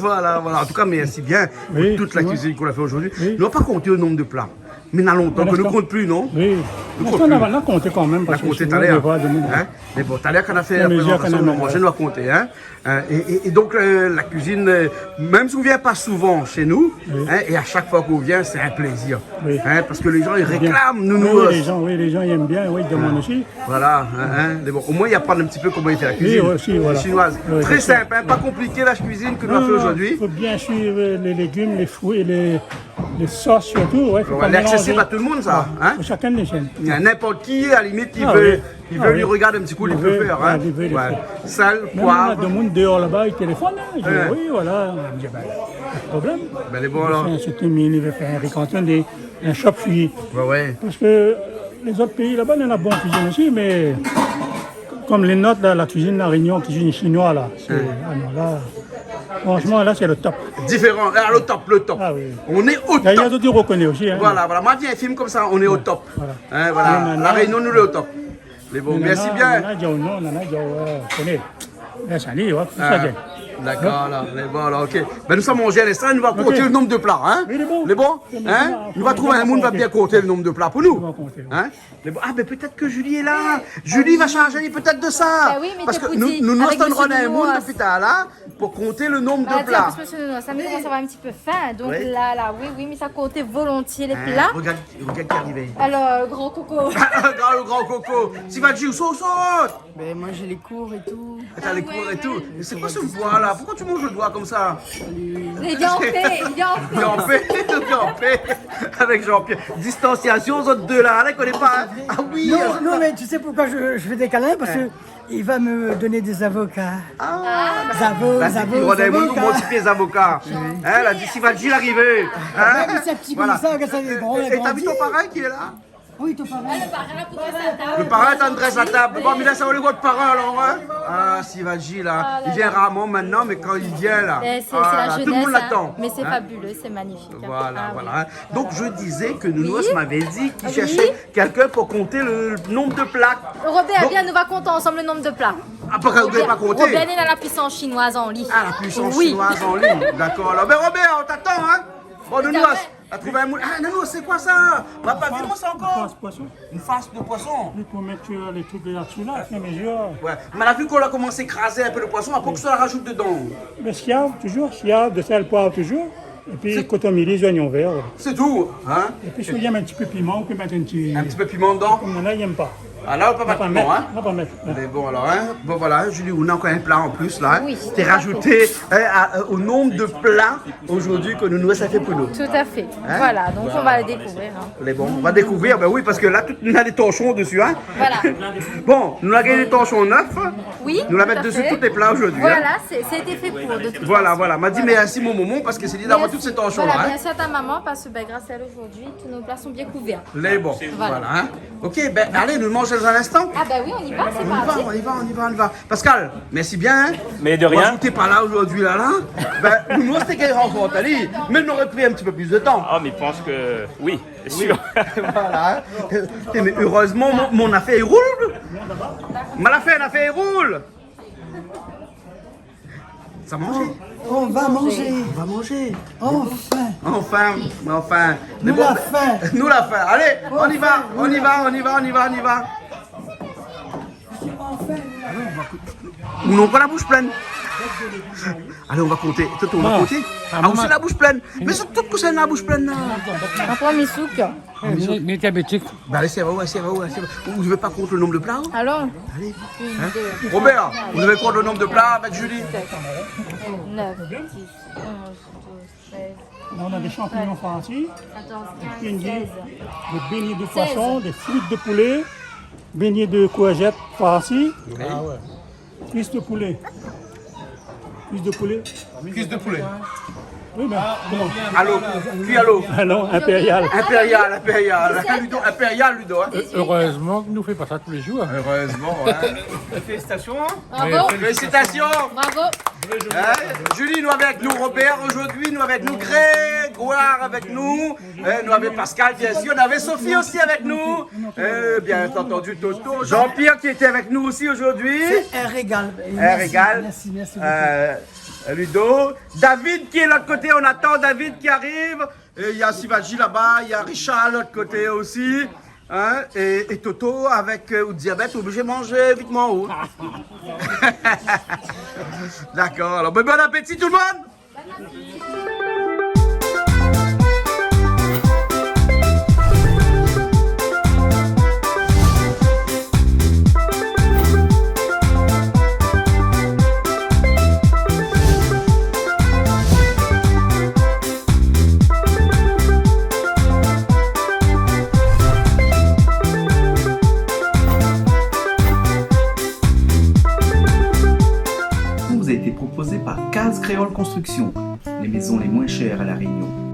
Voilà, voilà. An tou ka, mèrsi bien pou tout la kuizine k'ou la fé zordi. Oui. Nou la pa konté le nonb de pla. Mé na lontan ke nou kont pli, non ? Oui. Nou kont pli. Nou la konté kan mèm, parske sinon, talèr, nou va demoun... In ? Mé bon, talèr, kan nou la fé la prézantasion, nou la manzé, nou la konté, in ? In, é, é, é donk, eu, la kuizine, eu, mèm si ou vien pa souvan shé nou, in, é a shak foi k'ou vien, sé in plézir. Oui. In, parske lé jan i réklam, nou, nou... Oui, lé jan, oui, lé jan i yèm bien, oui, i demann osi. Voilà, in, in, mé bon, omoin i aprann in ti pé koman i fé la kuizine shinoiz. Oui, osi, voilà. Tré sinp, in, pa konpliké la kuizine ke nou la fé zordi. Non, non, fo bien suiv, eu, lé légim, lé frui, lé, lé sos sirtou, oué, fo pa mélanzé. Lé aksésib a tout le moun, sa, in ? Fo shakinn i shèrsh. Ninport ki, a la limit, ki vé, ki vé, i rogard in ti kou, i vé fé, in. Sèl, poiv. Mèm na demoun déor laba, i téléfone, in. I di, oui, voilà. Mi di, bin, pa de problèm. Bin, lé bon, alor. Sé in, sé in, i vé fé in ri kantoné, in shop fri. Oué, oué. Parske lé zot péi laba, néna bon kuizine osi, mé konm lé not, la, la kuizine La Rényon, kuizine shinoiz, la, sé, a non, la, fransheman, la, sé le top. Diféran, a, le top, le top. A oui. Nou lé o top. Dayèr, zot i rokoné osi, in. Voilà, voilà. Moin, mi fé in film konmsa, nou lé o top. Voilà. In, voilà. La Rényon, nou lé o top. Mé bon, mèrsi bien. Nana, nana, nana, nana, eu, koné. La, sa lé, oué, tout sa, bien. Dakor, alor, lé bon, alor, OK. Bin, nou sa manzé a linstan, nou va konté le nonb de pla, in ? Oui, lé bon. Lé bon ? In ? Nou va trouv in moun va bien konté le nonb de pla pou nou. Nou va konté, oué. In ? Lé bon. A, bin, pétèt ke Julie lé la. Julie va shargé pétèt de sa. Bin oui, mé parske nou, nou, nou, avèk Monsieur Nounours, in moun dopi talèr la, pou konté le nonb de pla. Voilà, an plis, Monsieur Nounours, sa mi komans avoir in ti pé fin. Donk la, la, oui, oui, mi sa konté volontié lé pla. Rogard, rogard ki ariv. Alor, le gran koko. Le gran, le gran koko. Siva di, ou sort, ou sort. Bin, moin, mi kour é tou. Atann, mi kour é tou. Mé sé koi se boi la ? Poukoi ou manz le boi konmsa ? Lé an pé, lé an pé. Lé an pé, lé an pé. Avèk Jean-Pierre. Distansiasion, zot dé la, la, i koné pa, in ? A oui. Non, non, mé tu sais pourquoi je, je fais des câlins ? Parce que il va me donner des avocats. A. Zavo-, zavo-, zavoka. Ou manz pié zavoka. Oui. In, la di, Siva di arivé. In ? Mèm si sé in ti pé konmsa, ke sa lé gran, la grandi. É, é, é t'as vu ton parrain qui est là ? Oui, ton parin. A, le parin la pou drès la tab. Le parin lé an trin drès la tab. Bon, mé la, sa, nou lé vot parin, alor, in ? A, Siva di, la. A la la. I vien rarman mintnan, mé kan i vien, la, tout le moun i atann. Sé, sé la zénès, in. Mé sé fabuleux, sé magnifik, in. Voilà, voilà, in. Donk, mi dizé ke Nounours lavé di ke li shèrsh kèlkin pou konté le nonb de pla. Robert, vien, nou va konté ansanm le nonb de pla. A, pa, ou la pa konté. Robert, li na la puisans shinoiz an li. A, la puisans shinoiz an li. Dakor, alor. Bin, Robert, nou atann, in. Bon, Nounours. La trouv in moun. A, non, non, sé koi sa ? Ma pa vi, moin, sa ankor. In fars poisson. In fars de poisson. Oui, pou mèt, eu, lé truk la dsi, la, sé mézir. Oué. Mé la vi k'ou la komans krazé in pé le poisson, apré, kosa ou rajout dedan ? Le siav, toujour, siav, de sèl, poiv, toujour. Épi kotomili, zoignon vèr. Sé tou, in ? Épi, si ou yèm in ti pé piman, ou pé mèt in ti... In ti pé piman dedan ? Konm nana i yèm pa. A, la, ou pé pa mèt piman, in ? Nou va pa mèt, nou va pa mèt, non. Mé bon, alor, in. Bon, voilà, in, Julie, ou na ankor in pla an plis, la, in ? Oui, tout à fait. Té rajout, in, a, eu, o nonb de pla zordi ke Nounours la fé pou nou. Tout à fait. In ? Voilà, donk nou va dékouvrir, in. Lé bon, nou va dékouvrir, bin oui, parske la, tout, nou na dé torshon dsi, in ? Voilà. Bon, nou la gingn dé torshon nèf. Oui, tout à fait. Nou la mèt dsi tout lé pla zordi, in ? Voilà, sé, sété fé pou, de tout fason. Voilà, voilà. Ma di mèrsi mon momon, parske sé li la fé tout sé torshon la, in ? Voilà, mèrsi a ta momon, parske, bin, gras a èl zordi, tout nos plats sont bien couverts. Lé bon, voilà, in. Voilà. OK, bin, alé, nou manz Dans un instant ? Ah bah oui, on y va, c'est parti. On y va, on y va, on y va, on y va. Pascal, merci bien, hein. Mais de rien. Moi, j'étais pas là aujourd'hui, là, là. Ben, nou té gingn ranfort ali, mé nou noré pri in ti pé plis de tan. Ah, mais je pense que oui, c'est sûr. Voilà, hein. Té, mé erezman, mon, mon afèr i roul. Mon afèr, mon afèr i roul. Sa manzé ? On va manger. On va manger. Enfin. Enfin, enfin. Nou la fin. Nou la fin. Allez, on y va, on y va, on y va, on y va, on y va. Enfin. Ou non, pa la boush plin. Allez, on va compter. Toto, on va compter. Ah, ou osi la boush plin. Mé sé tout kosa la boush plin la. Apré, mi souk. Ah, mé mi lé diabétik. Bah, allez, c'est vrai, ouais, c'est vrai, ouais, c'est vrai. Vous devez pas compter le nombre de plats, hein ? Allons. Allez. Une, deux, trois, quatre, cinq, six, sept, huit, neuf, dix, onze, douze, treize. Hein ? Robert, vous devez compter le nombre de plats avec Julie. Là, on a des champignons farcis, quatorze, quinze, seize, des beignets de poisson, des frites de poulet, beignets de courgettes farcies. Oui. Ah ouais. Cuisse de poulet. Cuisse de poulet. Cuisse de poulet. Oui, mais comment ? À l'eau. Cuit à l'eau. Ah non, impérial. Impérial, impérial. Ludo, impérial, Ludo, hein. Heureusement que nous fait pas ça tous les jours. Heureusement, hein. Félicitations, hein. Bravo. Félicitations. Bravo. Hein ? Julie, nou avèk nou, Robert, aujourd'hui, nou avèk nou, Grégoire avèk nou. Eh, nou avèk Pascal, bien sûr. Nou avèk Sophie aussi avèk nou. Eh, bien entendu, Toto. Jean-Pierre qui était avec nous aussi aujourd'hui. C'est un régal. Un régal. Merci, merci, merci beaucoup. Euh, Ludo. David qui est de l'autre côté, on attend David qui arrive. Et il y a Sivaji là-bas, il y a Richard de l'autre côté aussi. Hein ? Et, et Toto, avec, euh, le diabète, obligé de manger vite, moi, ou. D'accord. Alors, ben, bon appétit tout le monde. Vous a été proposé par Case Créole Construction, les maisons les moins chères à La Réunion.